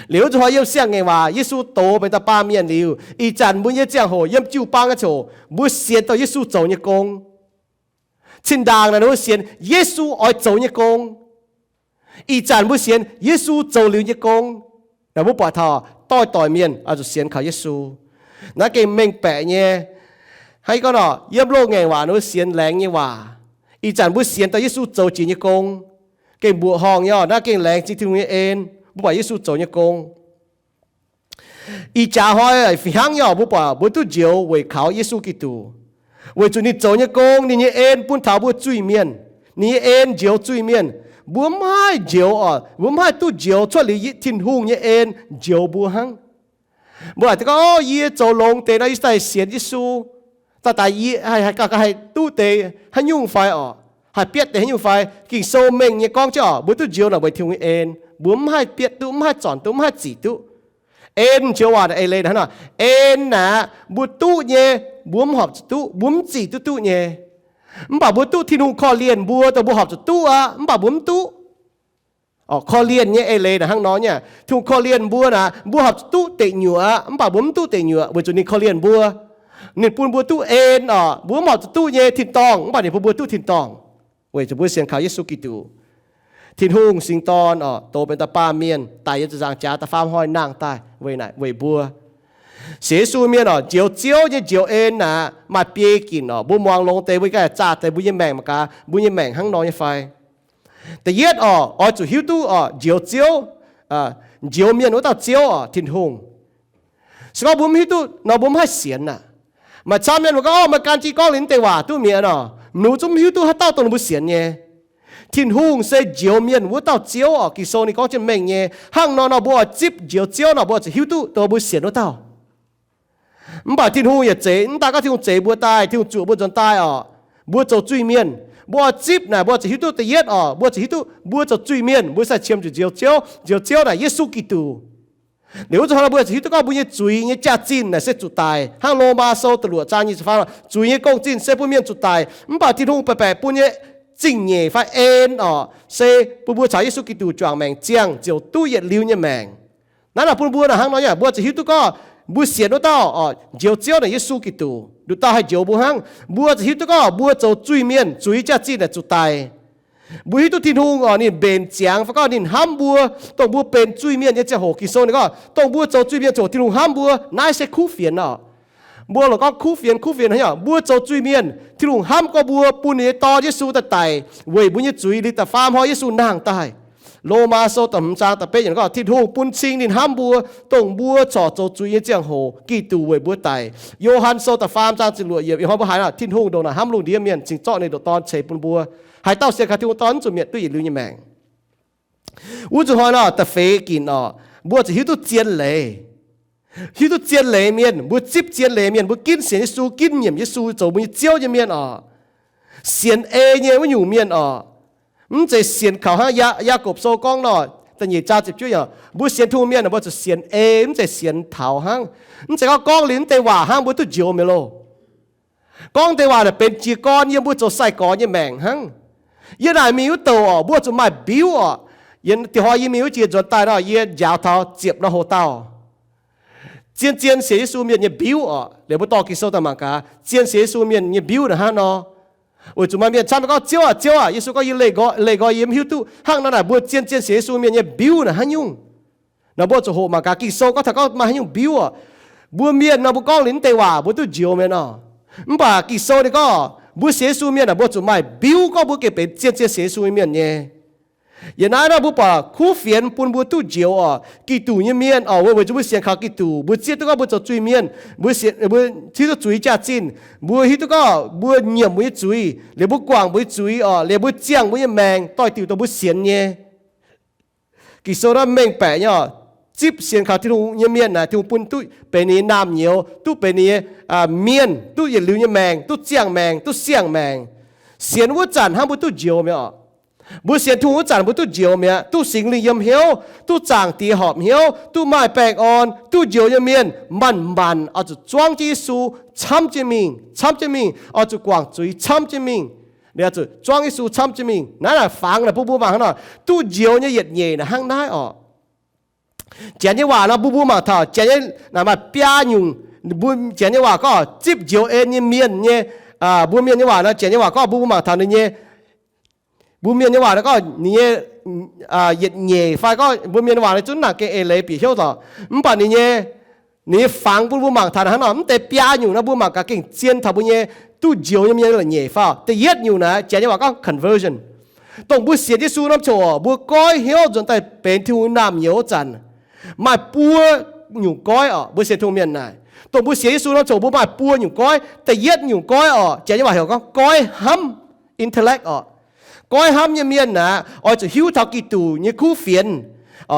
Liuz zuqc hnoi yiem siang-ngaengc waac Yesu dox benx da'baamh mienh liuz, ih zanc mbuo nyei ziangh hoc yiem jiu-baang nyei ziangh hoc mbuo sienx dorh Yesu zoux nyei gong. Cin-ndaangc naaic ninh mbuo sienx Yesu oix zoux nyei gong. Ih zanc mbuo sienx Yesu zoux liuz nyei gong. Naaic mbuo buatc taux doix-doic mienh oix zuqc sienx kaux Yesu. Naaiv gengh mengh baeqc nyei. Hnangv gorngv nor, yiem loz-ngaengc waac ninh mbuo sienx laengz nyei waac. Ih zanc mbuo sienx dorh Yesu zoux jiex nyei gong. Gengh mbuoqc horngh nyei orqc, naaiv gengh laengz zingh Tin-Hungh nyei en, mbuo buatc Yesu zoux nyei gong. Ih jaax hnoi fih hnangv nyei orqc, mbuo buatc mbuo duqv njoux weic kaux Yesu Giduc, weic zuqc ninh zoux nyei gong, ninh nyei en bun taux mbuo zuiz-mienh. Ninh nyei en njoux zuiz-mienh. Mbuo mv haih njoux oc, mbuo mv haih duqv njoux cuotv liuz Tin-Hungh nyei en njoux mbuo hnangv. Mbuo aengx gorngv, O, yie zoux longx deix nor, yie daaih sienx Yesu. Daaih daaih yie haih, haih, haih duqv deix haaix nyungc fai oc? Haih bietv deix haaix nyungc fai? Ging-Sou mengh nyei gorngv jienv oc, mbuo duqv njoux naaic weic Tin-Hungh nyei en. Mbuo mv haih bietv duqv, mv haih zornc duqv, mv haih zic duqv. En joux waac naaic eix leiz hnangv nor, en naaic mbuo duqv nyei, mbuo mv horpc zuqc duqv, mbuo mv zic duqv duqv nyei. Mv baac mbuo duqv Tin-Hungh korv-lienh mbuo, dongh mbuo horpc zuqc duqv aqv, mv baac mbuo mv duqv. Korv-lienh nyei eix leiz naaic hnangv nor nyei. Tin-Hungh korv-lienh mbuo naaic, mbuo horpc zuqc duqv deic nyuoqc aqv, mv baac mbuo mv duqv deic nyuoqc weic zuqc ninh korv-lienh mbuo. Ninh bun mbuo duqv en oc, mbuo mv horpc zuqc duqv nyei tin-dorngh, mv baac ninh bun mbuo duqv tin-dorngh weic zuqc mbuo sienx kaux Yesu Giduc. Tin-Hungh Singx Dorn oc, doz benx da'baamh mienh, daic yiem ziepc nzaangc jaax da'faam hnoi nangh daaih weic naaic, weic mbuo. Sienx Yesu mienh oc, njoux Ziouv nyei njoux en naaic maaih biei ginc oc. Mbuo muangx longx deix, mbuo ganh zaah deix mbuo nyei maengc mangc gaax, mbuo nyei maengc hnangv nor nyei fai. Da'yietv oc, oix zuqc hiuv duqv oc, njoux Ziouv, njoux mienh wuov dauh Ziouv oc, Tin-Hungh. Se gorngv mbuo mv hiuv duqv nor, mbuo mv haih sienx aqv. Maaih camv mienh mbuo gorngv, O, meih gan jienv gorngv liuz naaiv deix waac duqv mi'aqv nor, mv nor zungv mv hiuv duqv haaix dauh dongh ninh mbuo sienx nyei. Tin-Hungh se njoux mienh wuov dauh Ziouv oc. Ging-Sou ninh gorngv jienv mengh nyei. Hnangv nor nor, mbuo oix zipv njoux Ziouv nor, mbuo oix zuqc hiuv duqv dongh mbuo sienx wuov dauh. Mv baac Tin-Hungh yaac zeiz, mv daaih gorngv Tin-Hungh zeix mbuo daaih, Tin-Hungh zuoqc mbuo nzuonx daaih oc, mbuo zoux zuiz-mienh. Mbuo oix zipv naaic, mbuo oix zuqc hiuv duqv da'yietv oc, mbuo oix zuqc hiuv duqv mbuo zoux zuiz-mienh, mbuo sai qiemx zuqc njoux Ziouv. Njoux Ziouv naaic Yesu Giduc. Liuz wuov zuqc hnoi nor mbuo zuqc hiuv duqv gorngv mbuo nyei zuiz nyei jaax-zinh naaic se zuqc daic, hnangv Lomaa Sou da'luoqc zaang nyic ziepc faam, zuiz nyei gong-zinh se bun mienh zuqc daic. Mv baac Tin-Hungh baeqc baeqc bun nyei zingh nyeic fai en oc, se bun mbuo caux Yesu Giduc juangc maengc ziangh ziouc duqv yietc liuz nyei maengc. Naaiv naaic bun mbuo naaic hnangv nor nyei, mbuo zuqc hiuv duqv gorngv mbuo sienx wuov dauh oc, njoux Ziouv naaic Yesu Giduc, nduqc dauh haih njoux mbuo hnangv. Mbuo zuqc hiuv duqv gorngv mbuo zoux zuiz-mienh, zuiz nyei jaax-zinh naaic zuqc daic. Mbuo hiuv duqv Tin-Hungh oc, ninh mbenc ziangx fai gorngv ninh hnamv mbuo, dongh mbuo benx zuiz-mienh nyei ziangh hoc. Ging-Sou ninh gorngv, dongh mbuo zoux zuiz-mienh ziangh hoc Tin-Hungh hnamv mbuo. Naaiv se kuv fienx oc. Mbuo lorqc gorngv kuv fienx, kuv fienx haaix nyungc? Mbuo zoux zuiz-mienh, Tin-Hungh hnamv gorngv mbuo, bun ninh nyei Dorn Yesu daaih daic weic mbuo nyei zuiz liuz da'faam hnoi Yesu nangh daaih. Lomaa Sou da'hmz zaang da'betv yiemc gorngv, Tin-Hungh bun cing ninh hnamv mbuo, dongh mbuo corc zoux zuiz nyei ziangh hoc Giduc weic mbuo daic. Yo^han Sou da'faam zaang ziepc luoqc yiemc, ih hnoi mbuo haiz naaic Tin-Hungh ndongc naaic hnamv lungh ndiev mienh, cingx zorqv ninh nduqc Dorn ceix bun mbuo. Haaix dauh sienx kaux Tin-Hungh Dorn mv zuqc mietc duqv yietc liuz nyei maengc. Wuov zuqc hnoi nor, da'feix ginc oc, mbuo zuqc hiuv duqv zien leiz. Hiuv duqv zien leiz mienh, mbuo zipv zien leiz mienh, mbuo ginv sienx Yesu, ginv nyiemc Yesu zoux mbuo nyei Ziouv nyei mienh oc. Sienx ei nyei wuov nyungc mienh oc. Mv zeiz sienx kaux hnangv Yaa-, Yaagorpc Sou gorngv nor, da'nyeic zaang ziepc juov yiemc, mbuo sienx Tin-Hungh mienh, mbuo zuqc sienx ei, mv zeiz sienx taux hnangv. Mv zeiz gorngv gorngv liuz naaiv deix waac hnangv mbuo duqv njoux mi'aqv loh. Gorngv deix waac naaic benx jiez gorn yiem mbuo zoux sai-gorx nyei maengc hnangv. Yiem naaic mingh wuov douc oc, mbuo zuqc maaih mbiuv oc. Yiem diex hnoi yie mingh wuov jiex nzuonx daaih nor, yie njaaux taux ziepc nor hoc dauh zien-zien sienx Yesu mienh nyei mbiuv oc. Liuz mbuo dorh Ging-Sou daaih mangc gaax, zien sienx Yesu mienh nyei mbiuv naaic hnangv nor. Weic zuqc maaih mienh camv gorngv, Ziouv aac, Ziouv aac, Yesu gorngv, Yie leih nqoi, leih nqoi yie mv hiuv duqv. Hnangv nor naaic mbuo zien-zien sienx Yesu mienh nyei mbiuv naaic hnangv nyungc. Nor mbuo zuqc hoqc mangc gaax Ging-Sou gorngv taux gorngv maaih haaix nyungc mbiuv oc. Mbuo mienh nor mbuo gorngv liuz naaiv deix waac mbuo duqv njoux mi'aqv nor. Mv baac Ging-Sou ninh gorngv mbuo sienx Yesu mienh aah, mbuo zuqc maaih mbiuv gorngv mbuo gengh benx zien-zien sienx Yesu mienh nyei. Yiem naaiv nor mbuo buatc kuv fienx bun mbuo duqv njoux oc. Giduc nyei mienh oc, weic zuqc mbuo sienx kaux Giduc, mbuo zieqv duqv gorngv mbuo zoux zuiz-mienh, mbuo hiuv duqv zuiz jaax-zinh, mbuo hiuv duqv gorngv mbuo nyiemc mbuo nyei zuiz, liuz mbuo guangc mbuo nyei zuiz oc, liuz mbuo ziangh mbuo nyei maengc doix-diuc dongh mbuo sienx nyei. Ging-Sou naaiv mengh baeqc nyei oc. Zipv sienx kaux Tin-Hungh nyei mienh naaic, Tin-Hungh bun duqv benx ninh nyei naamh nyouz, duqv benx ninh nyei mienh, duqv yietc liuz nyei maengc, duqv ziangh maengc, duqv siang-maengc. Sienx wuov zanc hnangv mbuo duqv njoux mi'aqv oc. Mbuo sienx Tin-Hungh wuov zanc mbuo duqv njoux mi'aqv, duqv Singx Lingh yiem hnyouv, duqv Zaangc Diex horpc hnyouv, duqv maaih baengh orn, duqv njoux nyei mienh manc-manc oix zuqc zuangv jienv Yesu camv jienv mingh, camv jienv mingh, oix zuqc guangc zuiz camv jienv mingh. Oix zuqc zuangv Yesu camv jienv mingh. Naaiv naaic fangx naaic bun mbuo mangc hnangv nor, duqv njoux nyei yietc nyeic naaic hnangv naaiv oc. Janx nyei waac nor mbuo mbuo mangc taux Janx nyei naaic maaih biaa nyungc, mbuo Janx nyei waac gorngv zipv njoux en nyei mienh nyei, mbuo Mienh nyei waac nor, Janx nyei waac gorngv mbuo mbuo mangc taux ninh nyei, mbuo Mienh nyei waac nor gorngv ninh nyei yietc nyeic fai gorngv mbuo Mienh nyei waac nor zungv naaic gengh eix leiz bieqc hnyouv zoc. Mv baac ninh nyei, ninh nyei fangx bun mbuo mangc taux naaic hnangv nor, mv deix biaa nyungc nor mbuo mangc gaax gengh zien taux mbuo nyei duqv njoux nyei mienh la'nyeic fai. Da'yietv nyungc naaic Janx nyei waac gorngv conversion. Dongh mbuo sienx Yesu norm ziangh hoc mbuo goiv hnyouv nzuonx daaih benx Tin-Hungh naamh nyouz wuov zanc, maaih buo nyungc goiv oc. Mbuo sienx Tin-Hungh mienh naaic, dongh mbuo sienx Yesu norm ziangh hoc mbuo maaih buo nyungc goiv. Da'yietv nyungc goiv oc, Janx nyei waac heuc gorngv goiv hnamv, intellect oc. Goiv hnamv nyei mienh aeqv, oix zuqc hiuv taux Giduc nyei kuv fienx,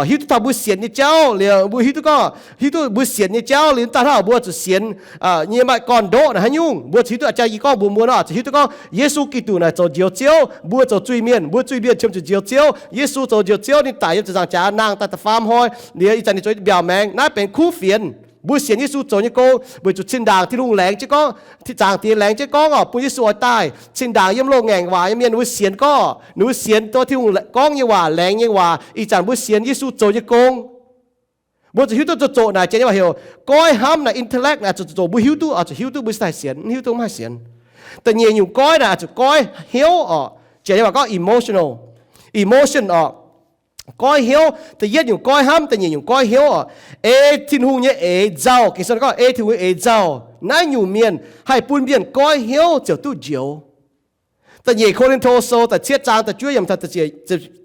hiuv duqv taux mbuo sienx nyei jauv liuz, mbuo hiuv duqv gorngv, hiuv duqv mbuo sienx nyei jauv liuz, daaih hnangv mbuo zuqc sienx nyei maaih gorn-ndoqv naaic haaix nyungc. Mbuo zuqc hiuv duqv, jang yie gorngv mbuox mbuo nor, zuqc hiuv duqv gorngv Yesu Giduc naaic zoux Njoux Ziouv, mbuo zoux zuiz-mienh, mbuo zuiz-mienh qiemx zuqc Njoux Ziouv. Yesu zoux Njoux Ziouv, ninh daic yiem ziepc nzaangc jaax nangh daaih da'faam hnoi, liuz ih zanc ninh zoux mbiaauc maengx. Naaiv benx kuv fienx. Mbuo sienx Yesu zoux nyei gong, weic zuqc zinh ndaangc Tin-Hungh laengz jienv gorngv, Zaangc Diex laengz jienv gorngv oc, bun Yesu oix daaih, zinh ndaangc yiem loz-ngaengc waac nyei mienh mbuo sienx gorngv, ninh mbuo sienx duqv Tin-Hungh gorngv nyei waac, laengz nyei waac. Ih zanc mbuo sienx Yesu zoux nyei gong, mbuo zuqc hiuv duqv zoqc zoqc naaic, janx nyei waac heuc goiv hnamv naaic, intellect naaic, zuqc zoqc zoqc mbuo hiuv duqv, zuqc hiuv duqv mbuo cingx daaih sienx, mv hiuv duqv mv haih sienx. Da'nyeic nyungc goiv naaic zuqc goiv hnyouv oc. Janx nyei waac gorngv emotional, emotion oc. Goiv hnyouv, da'yietv nyungc goiv hnamv, da'nyeic nyungc goiv hnyouv oc. Ei Tin-Hungh nyei eix nzauh, Ging-Sou gorngv ei Tin-Hungh nyei eix nzauh, naaiv nyungc mienh haih bun mienh goiv hnyouv ziouc duqv njoux. Da'nyeic Ko^lin^to Sou da'cietv zaang da'juov yiemc,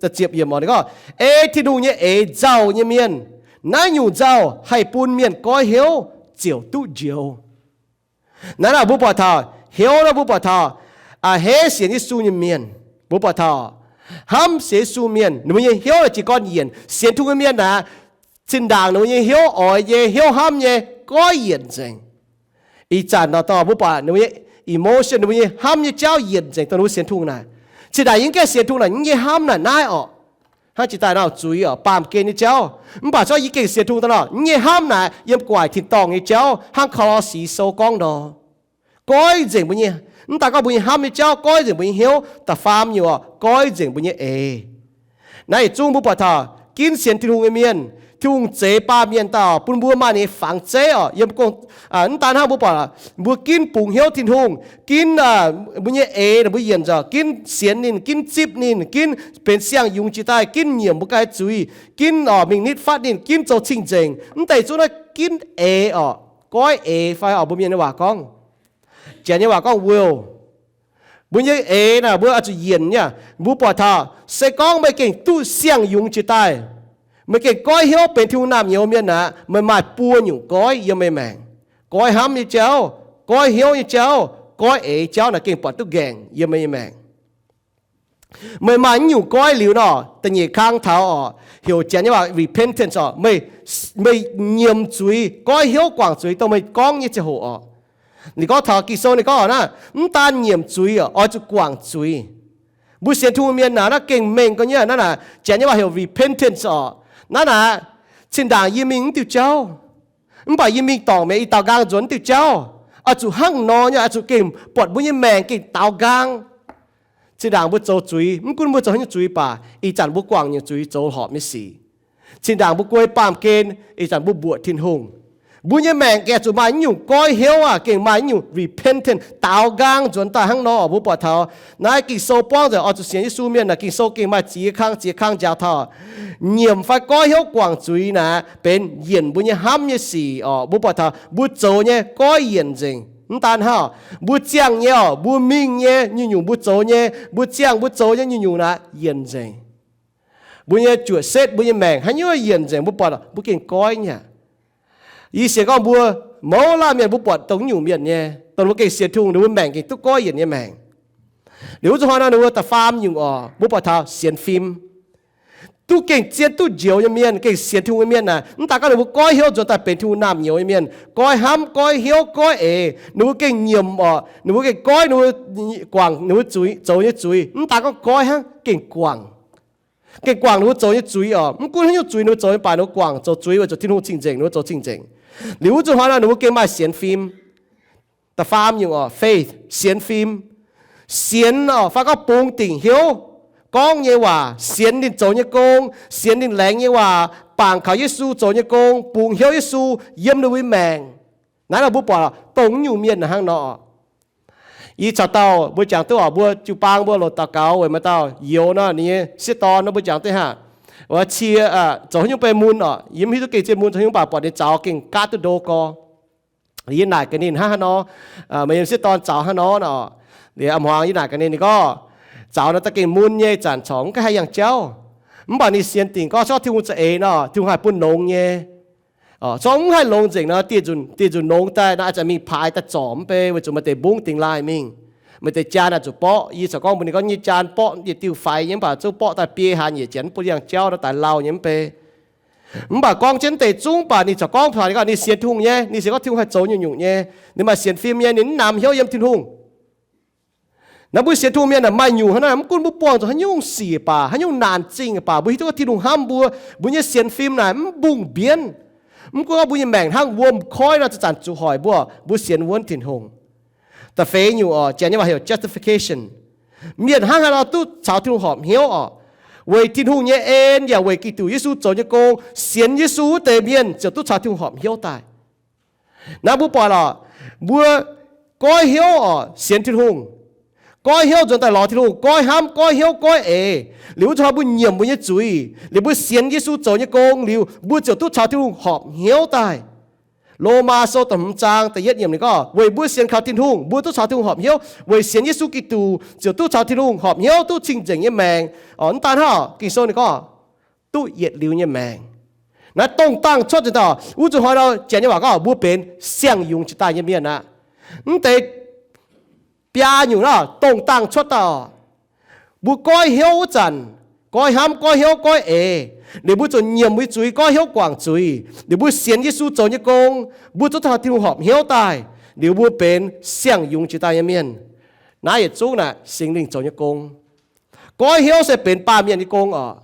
da'ziepc yiemc oc, ninh gorngv, ei Tin-Hungh nyei eix nzauh nyei mienh, naaiv nyungc nzauh haih bun mienh goiv hnyouv ziouc duqv njoux. Naaiv naaic mbuo buatc taux hnyouv naaiv, mbuo buatc taux a'hneiv sienx Yesu nyei mienh, mbuo buatc taux hnamv sienx Yesu mienh, ninh mbuo nyei hnyouv naaic jiez gorn yienc. Sienx Tin-Hungh nyei mienh naaic, zinh ndaangc ninh mbuo nyei hnyouv oix nyei, hnyouv hnamv nyei, goiv yienc nzengc. Ih zanc nor dorh mbuo buatc ninh mbuo nyei emotion, ninh mbuo nyei hnamv nyei jauv yienc nzengc dongh ninh mbuo sienx Tin-Hungh naaic. Zinh ndaangc yie mv gaengh sienx Tin-Hungh naaic, yie nyei hnamv naaic naaiv oc, hnangv jiex daaih nor zuiz oc, baamh gen nyei jauv. Mv baac se yie gengh sienx Tin-Hungh daaih nor, yie nyei hnamv naaic yiem guaic tin-dorngh nyei jauv, hnangv Ko^lo^si Sou gorngv nor. Goiv nzengc mbuo nyei, mv daaih gorngv mbuo nyei hnamv nyei jauv, goiv nzengc mbuo nyei hnyouv. Da'faam nyungc oc, goiv nzengc mbuo nyei eix. Naaiv yietc zungv mbuo buatc taux ginv sienx Tin-Hungh nyei mienh, Tin-Hungh zeix baamh mienh daaih bun mbuo maaih ninh nyei fangx zeiv oc. Yiem mv daan hnangv mbuo buatc, mbuo ginv bungx hnyouv Tin-Hungh, ginv mbuo nyei eix naaic mbuo yienc nzengc, ginv sienx ninh, ginv zipv ninh, ginv benx siang-yungz jiex daaih, ginv nyiemc mbuo ganh zuiz, ginv oc mingh nitv fatv ninh, ginv zoux cing-nzengc. Mv deix zungv naaiv ginv eix oc, goiv eix fai oc mbuo mienh nyei waac gorngv, janx nyei waac gorngv will. Mbuo nyei eix naaic mbuo oix zuqc yienc nyei. Mbuo buatc taux se gorngv meih gengh duqv siang-yungz jiex daaih, meih gengh goiv hnyouv benx Tin-Hungh naamh nyouz mienh aqv, meih maaih buo nyungc goiv yiem meih maengc. Goiv hnamv nyei jauv, goiv hnyouv nyei jauv, goiv eix jauv naaic gengh buatc duqv nqaengc yiem meih nyei maengc. Meih maaih naaiv nyungc goiv liuz nor, da'nyeic kang taux oc, heuc janx nyei waac repentance oc, meih, meih nyiemc zuiz, goiv hnyouv guangc zuiz dongh meih gorngv nyei ziangh hoc oc. Ninh gorngv taux Ging-Sou ninh gorngv naaiv, mv daan nyiemc zuiz oc, oix zuqc guangc zuiz. Mbuo sienx Tin-Hungh mienh naaic naaiv gengh mengh gau nyei, naaiv naaic janx nyei waac heuc repentance oc. Naaiv naaic zinh ndaangc yie mingh mv diuh jauv, mv baac yie mingh dorngc mi'aqv, yie daaux nqaang nzuonx mv diuh jauv. Oix zuqc hnangv nor nyei, oix zuqc gengh buatc mbuo nyei maengc gengh daaux nqaang. Zinh ndaangc mbuo zoux zuiz, mv gunv mbuo zoux haaix nyungc zuiz baac ih zanc mbuo guangc nyungc zuiz zoux horpc nyei sic. Zinh ndaangc mbuo guei baamh gen, ih zanc mbuo mbuoqc Tin-Hungh. Mbuo nyei maengc gengh zuqc maaih naaiv nyungc goiv hnyouv aqv, gengh maaih naaiv nyungc repentance, daaux nqaang nzuonx daaih hnangv nor. Mbuo buatc taux naaiv Ging-Sou buangv nzengc oix zuqc sienx Yesu mienh naaic, Ging-Sou gengh maaih ziex kang, ziex kang njaaux taux nyiemc fai goiv hnyouv guangc zuiz naaic benx yienc mbuo nyei hnamv nyei sic oc. Mbuo buatc taux mbuo zoux nyei goiv yienc nzengc. Mv daan hnangv, mbuo ziangh nyei oc, mbuo mingh nyei nyungc-nyungc mbuo zoux nyei, mbuo ziangh mbuo zoux nyei nyungc-nyungc naaic yienc nzengc. Mbuo nyei juoqc setv, mbuo nyei maengc haaix nyungc yienc nzengc, mbuo buatc mbuo gengh goiv nyei aqv. Yie sienx gorngv mbuo mouz laanh mienh mbuo buatc dongh naaiv nyungc mienh nyei, dongh mbuo gengh sienx Tin-Hungh, ninh mbuo maengc gengh duqv goiv yienc nyei maengc. Liuz wuov zuqc hnoi nor ninh mbuo da'faam nyungc oc, mbuo buatc taux sienx fim. Duqv gengh zien duqv njoux nyei mienh, gengh sienx Tin-Hungh nyei mienh naaic, mv daan gorngv ninh mbuo goiv hnyouv nzuonx daaih benx Tin-Hungh naamh nyouz nyei mienh, goiv hnamv, goiv hnyouv, goiv eix, ninh mbuo gengh nyiemc oc, ninh mbuo gengh goiv ninh mbuo guangc ninh mbuo zuiz, zoux nyei zuiz. Mv daan gorngv goiv hnangv, gengh guangc, gengh guangc ninh mbuo zoux nyei zuiz oc. Mv gunv haaix nyungc zuiz ninh mbuo zoux nyei baac ninh mbuo guangc zoux zuiz weic zuqc Tin-Hungh cing-nzengc, ninh mbuo zoux cing-nzengc. Liuz wuov zuqc hnoi nor ninh mbuo gengh maaih sienx fim. Da'faam nyungc oc, faith, sienx fim. Sienx oc, fai gorngv bungx dingc hnyouv, gorngv nyei waac, sienx ninh zoux nyei gong, sienx ninh laengz nyei waac, bangc kaux Yesu zoux nyei gong, bungx hnyouv Yesu yiem ninh mbuo nyei maengc. Naaiv nor mbuo buatc dongh naaiv nyungc mienh hnangv nor. Yie caux dauh mbuo jangx duqv oc, mbuo jiu-baang mbuo loc daux gaux weic maaih dauh youz nor, ninh nyei sieqv dorn nor mbuo jangx duqv haac, cie, zoux haaix nyungc bei mun oc, yie mv hiuv duqv gengh zien mun zoux haaix nyungc, mv baac buatc ninh zaux gengh gaatv duqv ndo gorx. Yie naaic gaax ninh hnangv haaix nor, meih nyei sieqv dorn zaux hnangv nor nor. Liuz a'hmuangx yie naaic gaax ninh, ninh gorngv, zaux nor da'gengh mun nyei, zanc corc mv haih yangh jauv. Mv baac ninh sienx dingc gorngv se gorngv Tin-Hungh za'eix nor, Tin-Hungh haih bun longx nyei. Se gorngv mv haih longx nzengc nor, dieh nzunc, dieh nzunc longx daaih nor, a'zanc mingh paaix daaih zorc mv bei, weic zuqc maaih deix mbungv dingx laaih mingh. Meih deix jaan naaic zuqc borqv. Yie corc gorngv mbuox ninh gorngv nyei jaan borqv yietc diuh faix nyei, mv baac zungv borqv daaih biei hlaax nyieqc, janx mv bun yangh jauv nor daaih lauh nyei mv bei. Mv baac gorngv jienv deix zungv, mv baac ninh corc gorngv taux ninh gorngv ninh sienx Tin-Hungh nyei, ninh sienx gorngv Tin-Hungh haih zoux nyungc-nyungc nyei. Ninh maaih sienx fim nyei, ninh mv namx hnyouv yiem Tin-Hungh. Naaiv mbuo sienx Tin-Hungh mienh maaih nyungc hnangv naaiv, mv gunv mbuo buangh zuqc haaix nyungc sic baac, haaix nyungc naanc zingh baac, mbuo hiuv duqv gorngv Tin-Hungh hnamv mbuo, mbuo nyei sienx fim naaic mv mbungh mbienv. Mv gunv mbuo nyei maengc hnangv wuom koiv nor zanc-zanc zuqc hoic mbuo, mbuo sienx wuonv Tin-Hungh. Da'feix nyungc oc, janx nyei waac heuc justification. Mienh hnangv haaix nor duqv caux Tin-Hungh horpc hnyouv oc? Weic Tin-Hungh nyei en yaac weic Giduc Yesu zoux nyei gong, sienx Yesu wuov deix mienh ziouc duqv caux Tin-Hungh horpc hnyouv daaih. Naaiv mbuo buatc oc, mbuo goiv hnyouv oc, sienx Tin-Hungh, goiv hnyouv nzuonx daaih lorz Tin-Hungh, goiv hnamv, goiv hnyouv, goiv eix, liuz wuov zuqc hnoi mbuo nyiemc mbuo nyei zuiz, liuz mbuo sienx Yesu zoux nyei gong liuz, mbuo ziouc duqv caux Tin-Hungh horpc hnyouv daaih. Lomaa Sou da'hmz zaang da'yietv yiemc ninh gorngv, weic mbuo sienx kaux Tin-Hungh, mbuo duqv caux Tin-Hungh horpc hnyouv. Weic sienx Yesu Giduc ziouc duqv caux Tin-Hungh horpc hnyouv, duqv cing-nzengc nyei maengc. Mv daan hnangv, Ging-Sou ninh gorngv duqv yietc liuz nyei maengc. Naaiv dongh dangh cuotv nzengc daaih, wuov zuqc hnoi nor janx nyei waac gorngv mbuo benx siang-yungz jiex daaih nyei mienh aqv. Mv deix biaa nyungc naaiv dongh dangh cuotv daaih oc. Mbuo goiv hnyouv wuov zanc, goiv hnamv, goiv hnyouv, goiv eix, liuz mbuo ziouc nyiemc mbuo nyei zuiz, goiv hnyouv guangc zuiz, liuz mbuo sienx Yesu zoux nyei gong, mbuo zuqc caux Tin-Hungh horpc hnyouv daaih, liuz mbuo benx siang-yungz jiex daaih nyei mienh. Naaiv yietc zungv naaic Singx Lingh zoux nyei gong. Goiv hnyouv se benx baamh mienh nyei gong oc.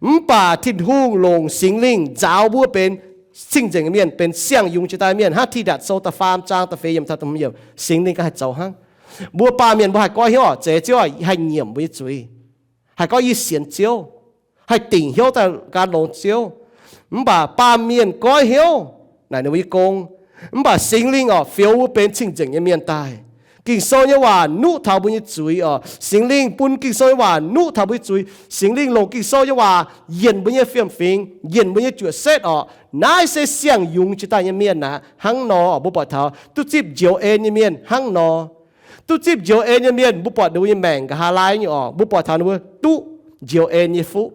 Mv baac Tin-Hungh longc Singx Lingh nzaaux mbuo benx cing-nzengc nyei mienh, benx siang-yungz jiex daaih mienh. Hnangv Tidatc Sou da'faam zaang da'feix yiemc taux da'hmz yiemc, Singx Lingh ganh haih zoux hnangv. Mbuo baamh mienh mbuo haih goiv hnyouv oc, zeiz Ziouv haih nyiemc mbuo nyei zuiz, haih gorngv yie sienx Ziouv, haih dingc hnyouv daaih gan longx Ziouv. Mv baac baamh mienh goiv hnyouv naaic ninh mbuo nyei gong. Mv baac Singx Lingh oc, fioux mbuo benx cing-nzengc nyei mienh daaih. Ging-Sou nyei waac nuqv taux mbuo nyei zuiz oc. Singx Lingh bun Ging-Sou nyei waac nuqv taux mbuo nyei zuiz. Singx Lingh longc Ging-Sou nyei waac yienc mbuo nyei fiem-fingx, yienc mbuo nyei juoqc setv oc. Naaiv se siang-yungz jiex daaih nyei mienh aqv. Hnangv nor mbuo buatc taux duqv zipv njoux en nyei mienh hnangv nor. Duqv zipv njoux en nyei mienh, mbuo buatc ninh mbuo nyei maengc nqa'haav laai nyei oc, mbuo buatc taux ninh mbuo duqv njoux en nyei fuqv.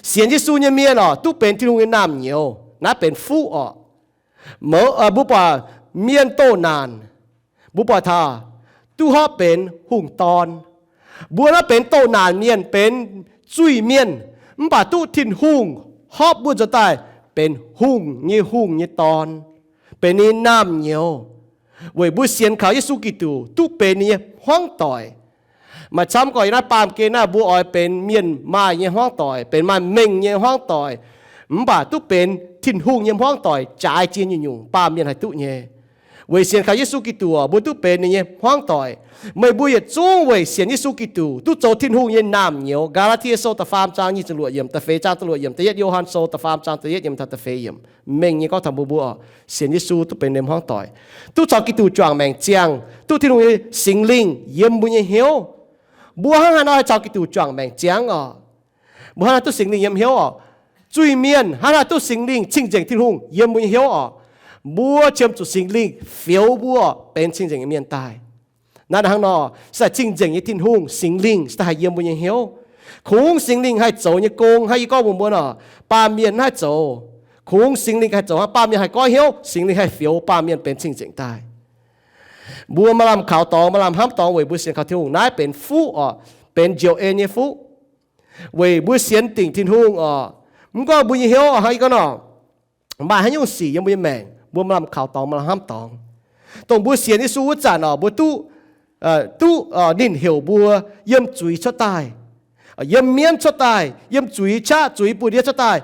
Sienx Yesu nyei mienh oc, duqv benx Tin-Hungh nyei naamh nyouz, naaiv benx fuqv oc. Mbuo buatc mienh doh naanc, mbuo buatc taux duqv horpv benx hungh dorn. Mbuo naaiv benx doh naanc mienh, benx zuiz-mienh, mv baac duqv Tin-Hungh horpv mbuo nzuonx daaih benx hungh nyei hungh nyei dorn, benx ninh naamh nyouz. Weic mbuo sienx kaux Yesu Giduc duqv benx ninh nyei hmuangv doic. Maaih camv gorqv yiem naaiv baamh gen naaiv mbuo oix benx mienh maaih nyei hmuangv doic, benx maaih mengh nyei hmuangv doic, mv baac duqv benx Tin-Hungh nyei hmuangv doic jaaix jiex nyungc-nyungc baamh mienh haih duqv nyei. Weic sienx kaux Yesu Giduc mbuo duqv benx ninh nyei hmuangv doic. Meih mbuo yietc zungv weic sienx Yesu Giduc duqv zoux Tin-Hungh nyei naamh nyouz. Gaa^laa^tie Sou da'faam zaang nyic ziepc luoqc yiemc, da'feix zaang da'luoqc yiemc, da'yietv Yo^han Sou da'faam zaang da'yietv yiemc taux da'feix yiemc, mengh nyei gorngv taux mbuo, mbuo sienx Yesu duqv benx ninh hmuangv doic, duqv caux Giduc juangc maengc ziangh, duqv Tin-Hungh nyei Singx Lingh yiem mbuo nyei hnyouv. Mbuo hnangv haaix nor haih caux Giduc juangc maengc ziangh oc? Mbuo hnangv haaix duqv Singx Lingh yiem hnyouv oc? Zuiz-mienh hnangv haaix duqv Singx Lingh cing-nzengc Tin-Hungh yiem mbuo nyei hnyouv oc? Mbuo qiemx zuqc Singx Lingh fioux mbuo benx cing-nzengc nyei mienh daaih. Naaiv hnangv nor, se daaih cing-nzengc nyei Tin-Hungh, Singx Lingh se daaih haih yiem mbuo nyei hnyouv. Kungx Singx Lingh haih zoux nyei gong hnangv yie gorngv mbuox mbuo nor, baamh mienh mv haih zoux. Kungx Singx Lingh haih zoux hnangv, baamh mienh haih goiv hnyouv, Singx Lingh haih fioux baamh mienh benx cing-nzengc daaih. Mbuo maaih lamh kaux dorngx, maaih lamh hnamv dorngx weic mbuo sienx kaux Tin-Hungh. Naaiv benx fuqv oc, benx njoux en nyei fuqv. Weic mbuo sienx dingc Tin-Hungh oc. Mv gorngv mbuo nyei hnyouv hnangv yie gorngv nor, maaih haaix nyungc sic yiem mbuo nyei maengc, mbuo maaih lamh kaux dorngx, maaih lamh hnamv dorngx. Dongh mbuo sienx Yesu wuov zanc oc, mbuo duqv, duqv ninh heuc mbuo yiem zuiz cuotv daaih, yiem mienv cuotv daaih, yiem zuiz qaqv, zuiz buoz-ndiev cuotv daaih,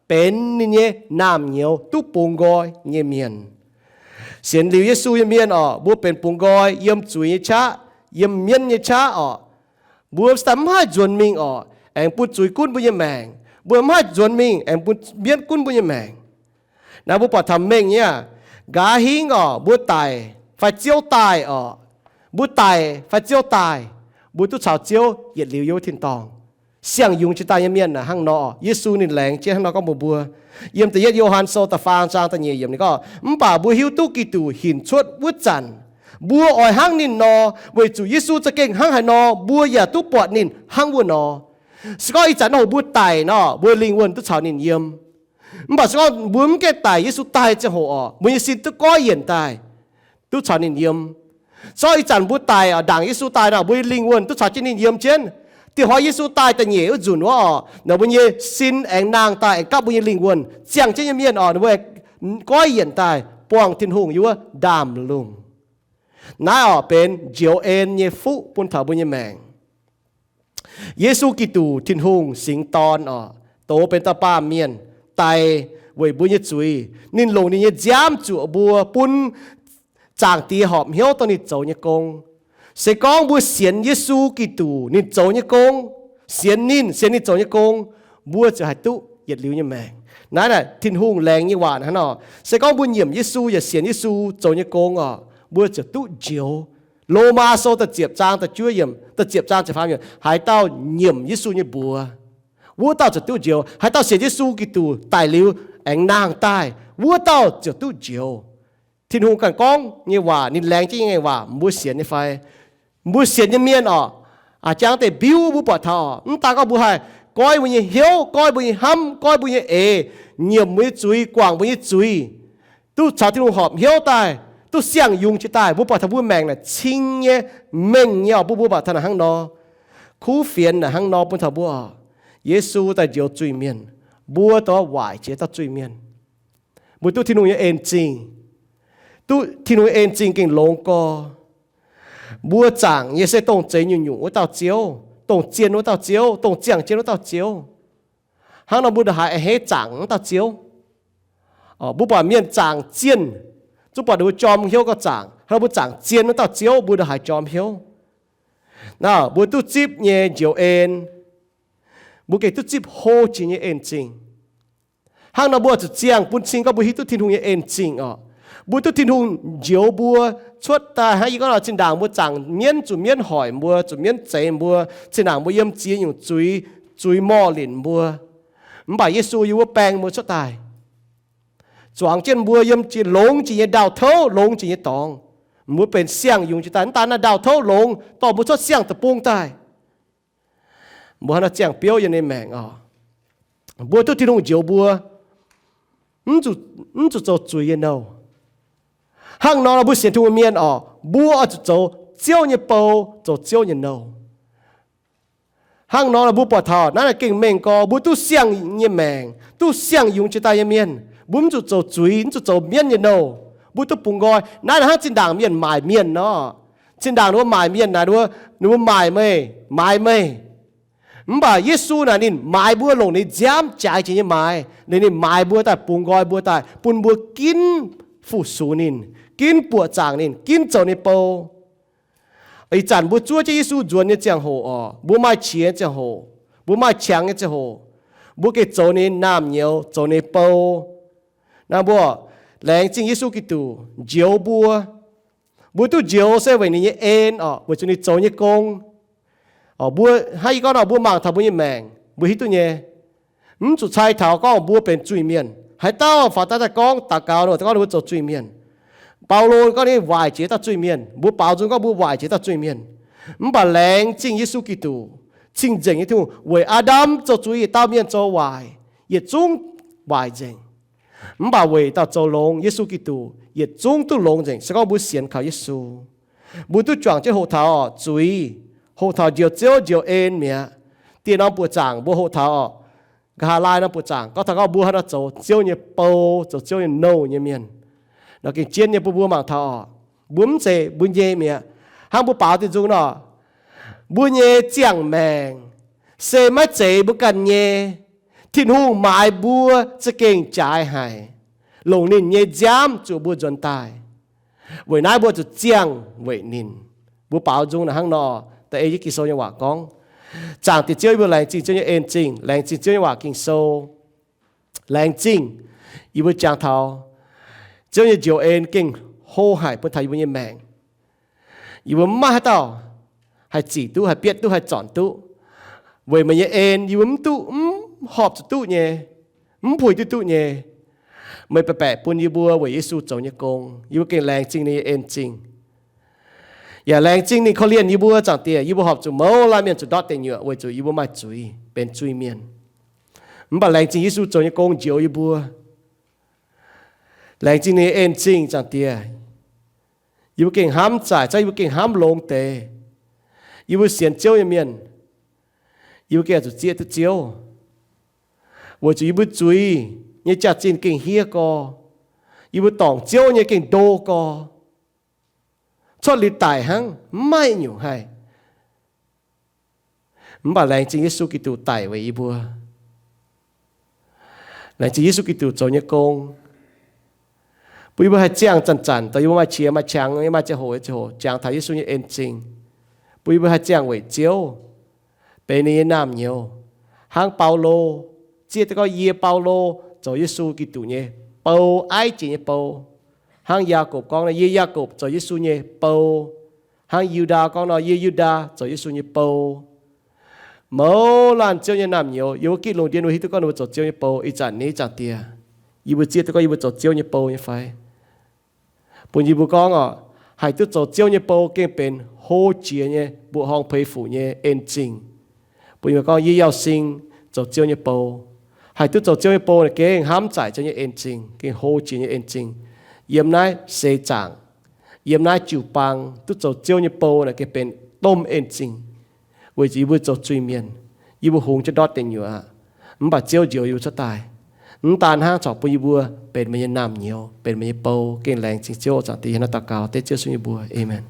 benx ninh nyei naamh nyouz duqv bungx nqoi nyei mienh. Sienx liuz Yesu nyei mienh oc, mbuo benx bungx nqoi yiem zuiz nyei qaqv, yiem mienv nyei qaqv oc. Mbuo se daaih mv haih nzuonx mingh oc, aengx bun zuiz gunv mbuo nyei maengc. Mbuo mv haih nzuonx mingh aengx bun mienv gunv mbuo nyei maengc. Naaiv mbuo buatc taux mengh nyei aqv. Nqa'haav hingv oc, mbuo daic fai ziouv daaih oc, mbuo daic fai ziouv daaih, mbuo duqv caux Ziouv yietc liuz yiem wuov tin-dorngh. Siang-yungz jiex daaih nyei mienh hnangv nor, Yesu ninh laengz jienv hnangv nor gorngv mbuox mbuo. Yiem da'yietv Yo^han Sou da'faam zaang da'nyeic yiemc ninh gorngv, mv baac mbuo hiuv duqv Giduc hinc cuotv wuov zanc, mbuo oix hnangv ninh nor, weic zuqc Yesu za'gengh hnangv haaix nor, mbuo yaac duqv buatc ninh hnangv wuov nor. Se gorngv ih zanc nor hoc mbuo daic nor, mbuo lingh wuonh duqv caux ninh yiem. Mv baac se gorngv mbuo mv gaengh daic, Yesu daaih ziangh hoc oc, mbuo nyei sin duqv goiv yienc daaih, duqv caux ninh yiem. Zorqv ih zanc mbuo daic oc, ndaangc Yesu daaih nor, mbuo nyei lingh wuonh duqv caux jienv ninh yiem jienv. Dieh hnoi Yesu daaih da'nyeic wuov nzunc wuov oc, naaic mbuo nyei sin aengx nangh daaih aengx gapv mbuo nyei lingh wuonh. Ziangh jienv nyei mienh oc, ninh mbuo goiv yienc daaih buangh Tin-Hungh yiem wuov ndaamv-lungh. Naaiv oc benx njoux en nyei fuqv bun taux mbuo nyei maengc. Yesu Giduc, Tin-Hungh Singx Dorn oc, doz benx dauh baamh mienh daic weic mbuo nyei zuiz. Ninh longc ninh nyei nziaamv zuoqc mbuo, bun Zaangc Diex horpc hnyouv dongh ninh zoux nyei gong. Se gorngv mbuo sienx Yesu Giduc ninh zoux nyei gong, sienx ninh, sienx ninh zoux nyei gong, mbuo ziouc haih duqv yietc liuz nyei maengc. Naaiv naaic Tin-Hungh laengz nyei waac hnangv nor. Se gorngv mbuo nyiemc Yesu yaac sienx Yesu zoux nyei gong oc, mbuo ziouc duqv njoux. Lomaa Sou da'ziepc zaang da'juov yiemc, da'ziepc zaang ziepc faam yiemc, haaix dauh nyiemc Yesu nyei mbuox, wuov dauh ziouc duqv njoux. Haaix dauh sienx Yesu Giduc daic liuz aengx nangh daaih, wuov dauh ziouc duqv njoux. Tin-Hungh ganh gorngv nyei waac, ninh laengz jienv nyei waac, mbuo sienx nyei fai? Mbuo sienx nyei mienh oc, a'jangv deix mbiuv mbuo buatc taux oc, mv daan gorngv mbuo haih goiv mbuo nyei hnyouv, goiv mbuo nyei hnamv, goiv mbuo nyei eix, nyiemc mbuo nyei zuiz, guangc mbuo nyei zuiz, duqv caux Tin-Hungh horpc hnyouv daaih, duqv siang-yungz jiex daaih, mbuo buatc taux mbuo maengc naaic cing nyei, mengh nyei oc, mbuo mbuo buatc taux naaic hnangv nor. Kuv fienx naaic hnangv nor bun taux mbuo oc. Yesu daaih njoux zuiz-mienh, mbuo dongh waaic jiex dauh zuiz-mienh. Mbuo duqv Tin-Hungh nyei en zingh, duqv Tin-Hungh nyei en zingh gengh longx gorx. Mbuo zaangc nyei se dongh zeix nyungc-nyungc wuov dauh Ziouv, dongh zien wuov dauh Ziouv, dongh ziangh jienv wuov dauh Ziouv. Hnangv nor mbuo ndongc haaix a'hneiv zaangc wuov dauh Ziouv? Mbuo buatc mienh zaangc zienh, zungv buatc ninh mbuo jorm hnyouv gorngv zaangc. Hnangv nor mbuo zaangc zien wuov dauh Ziouv, mbuo ndongc haaix jorm hnyouv? Naaiv mbuo duqv zipv nyei njoux en, mbuo gengh duqv zipv hlo jiex nyei en zingh. Hnangv nor mbuo zuqc ziangh bun cing gorngv mbuo hiuv duqv Tin-Hungh nyei en zingh oc. Mbuo duqv Tin-Hungh njoux mbuo cuotv daaih, hnangv yie gorngv nor, zinh ndaangc mbuo zaangc mienv, zuqc mienv hoic mbuo, zuqc mienv zeix mbuo, zinh ndaangc mbuo yiem ziex nyungc zuiz, zuiz morh linc mbuo. Mv baac Yesu yiem wuov baeng mbuo cuotv daaih, zuangx jienv mbuo yiem jiex longx jiex nyei ndau-touv, longx jiex nyei dorngx. Mbuo benx siang-yungz jiex daaih, mv daan naaiv ndau-touv longx dorh mbuo cuotv siang-deic-bung daaih. Mbuo hnangv nor ziangh biouv yiem nyei maengc oc. Mbuo duqv Tin-Hungh njoux mbuo, mv zuqc zoux zuiz nyei nouh. Hnangv nor mbuo sienx Tin-Hungh mienh oc, mbuo oix zuqc zoux Ziouv nyei bou, zoux Ziouv nyei nouh. Hnangv nor mbuo buatc taux naaiv naaic gengh mengh gorx, mbuo duqv siang nyei maengc, duqv siang-yungz jiex daaih nyei mienh, mbuo mv zuqc zoux zuiz, mv zuqc zoux mienv nyei nouh. Mbuo duqv bungx nqoi. Naaiv hnangv zinh ndaangc mienh maaic mienh nor. Zinh ndaangc ninh mbuo maaic mienh naaic, ninh mbuo maaic meih, maaiz meih. Mv baac Yesu naaic ninh maaiz mbuo, longc ninh nziaamv jaaix jiex nyei maaiz, ninh maaiz mbuo daaih, bungx nqoi mbuo daaih, bun mbuo ginv fu-sux ninh, ginv buoqc zaangc ninh, ginv zoux ninh bou. Ih zanc mbuo zuov jienv Yesu nzuonx nyei ziangh hoc oc, mbuo maaih qiex nyei ziangh hoc, mbuo maaih qangx nyei ziangh hoc, mbuo gengh zoux ninh naamh nyouz, zoux ninh bou. Naaiv mbuo laengz zingh Yesu Giduc njoux mbuo. Mbuo duqv njoux se weic ninh nyei en oc, weic zuqc ninh zoux nyei gong. Mbuo hnangv yie gorngv nor, mbuo mangc taux mbuo nyei maengc mbuo hiuv duqv nyei. Mv zuqc cai taux gorngv mbuo benx zuiz-mienh. Haaix dauh faaux daaih daaih gorngv daux gaux nor, gorngv ninh mbuo zoux zuiz-mienh. Baulo gorngv ninh waaic jiex dauh zuiz-mienh. Mbuo baaux nzung gorngv mbuo waaic jiex dauh zuiz-mienh. Mv baac laengz zingh Yesu Giduc, cing-nzengc nyei Tin-Hungh, weic Aa^ndam zoux zuiz yietc dauh mienh zoux waaic, yietc zungv waaic nzengc. Mv baac weic dauh zoux longx, Yesu Giduc, yietc zungv duqv longx nzengc se gorngv mbuo sienx kaux Yesu. Mbuo duqv juangc jienv hoqc taux zuiz, hoqc taux njoux Ziouv njoux en mi'aqv. Dieh norm buoqc zaangc mbuo hoqc taux oc, nqa'haav laai norm buoqc zaangc gorngv taux gorngv mbuo hnangv nor zoux Ziouv nyei bou, zoux Ziouv nyei nouh nyei mienh. Nor gengh jienv nyei bun mbuo mangc taux oc, mbuo mv zeiz mbuo nyei mi'aqv. Hnangv mbuo baaux diuh nzung nor, mbuo nyei ziangh maengc se maiv zeiz mbuo ganh nyei. Tin-Hungh maaiz mbuo za'gengh jaaix haic, longc ninh nyei nziaamv zuoqc mbuo nzuonx daaih. Weic naaiv mbuo zuqc ziangh weic ninh. Mbuo baaux nzung naaic hnangv nor, da'ei jienv Ging-Sou nyei waac gorngv, Zaangc Diex Ziouv, yie mbuo laengz zingh Ziouv nyei en zingh, laengz zingh Ziouv nyei waac Ging-Sou. Laengz zingh yie mbuo jangx taux Ziouv nyei njoux en gengh hlo haic bun taux yie mbuo nyei maengc. Yie mbuo mv maaih haaix dauh haih zic duqv, haih bietv duqv, haih zornc duqv. Weic meih nyei en yie mbuo mv duqv, mv horpc zuqc duqv nyei, mv puix duqv duqv nyei. Meih baeqc baeqc bun yie mbuo weic Yesu zoux nyei gong. Yie mbuo gengh laengz zingh ninh nyei en zingh. Yaac laengz zingh ninh korv-lienh yie mbuo, Zaangc Diex. Yie mbuo horpc zuqc mouz laanh mienh zuqc ndortv deic nyuoqc weic zuqc yie mbuo maaih zuiz, benx zuiz-mienh. Mv baac laengz zingh Yesu zoux nyei gong njoux yie mbuo. Laengz zingh ninh nyei en zingh, Zaangc Diex. Yie mbuo gengh hnamv zaaic, yie mbuo gengh hnamv longx deix. Yie mbuo sienx Ziouv nyei mienh, yie mbuo gengh oix zuqc zieqv duqv Ziouv, weic zuqc yie mbuo zuiz nyei jaax-zinh gengh hniev gorx. Yie mbuo dorngc Ziouv nyei gengh ndo gorx. Cuotv liuz daic hnangv, maiv nyungc haih. Mv baac laengz zingh Yesu Giduc daic weic yie mbuo. Laengz zingh Yesu Giduc zoux nyei gong, bun yie mbuo haih ziangh zanc-zanc, dongh yie mbuo maaih qiex maaih qangx, maaih ziangh hoc, ziangh hoc jangx taux Yesu nyei en-zingh, bun yie mbuo haih ziangh weic Ziouv, benx ninh nyei naamh nyouz. Hnangv Baulo zieqv duqv gorngv, yie, Baulo, zoux Yesu Giduc nyei bou, aiv jiex nyei bou. Hnangv Yaakopv gorngv nor, yie, Yaakopv, zoux Yesu nyei bou. Hnangv Yu^ndaa gorngv nor, yie, Yu^ndaa, zoux Yesu nyei bou. Mouz laanh Ziouv nyei naamh nyouz, yie mbuo gitv lungh ndiev mbuo hiuv duqv gorngv ninh mbuo zoux Ziouv nyei bou. Ih zanc nyei, ih zanc diex, yie mbuo zieqv duqv gorngv yie mbuo zoux Ziouv nyei bou nyei fai? Bun yie mbuo gorngv oc, haih duqv zoux Ziouv nyei bou gengh benx hlo jiex nyei mbuoqc horngh peix fuc nyei en-zingh. Bun yie mbuo gorngv, yie, Yauh Sing, zoux Ziouv nyei bou. Haih duqv zoux Ziouv nyei bou naaic gengh hnamv zaaic Ziouv nyei en-zingh, gengh hlo jiex nyei en-zingh. Yiem naaiv seix zaangc, yiem naaiv jiu-baang duqv zoux Ziouv nyei bou naaic gengh benx domh en-zingh, weic zuqc yie mbuo zoux zuiz-mienh, yie mbuo hungx jienv ndortv deic nyuoqc aqv. Mv baac Ziouv njoux yie mbuo cuotv daaih. Mv daan hnangv, corc bun yie mbuo benx meih nyei naamh nyouz, benx meih nyei bou, gengh laengz zingh Ziouv. Ih zanc deix yie hnangv naaiv daux gaux dengv Ziouv Yesu nyei mbuox, aamen.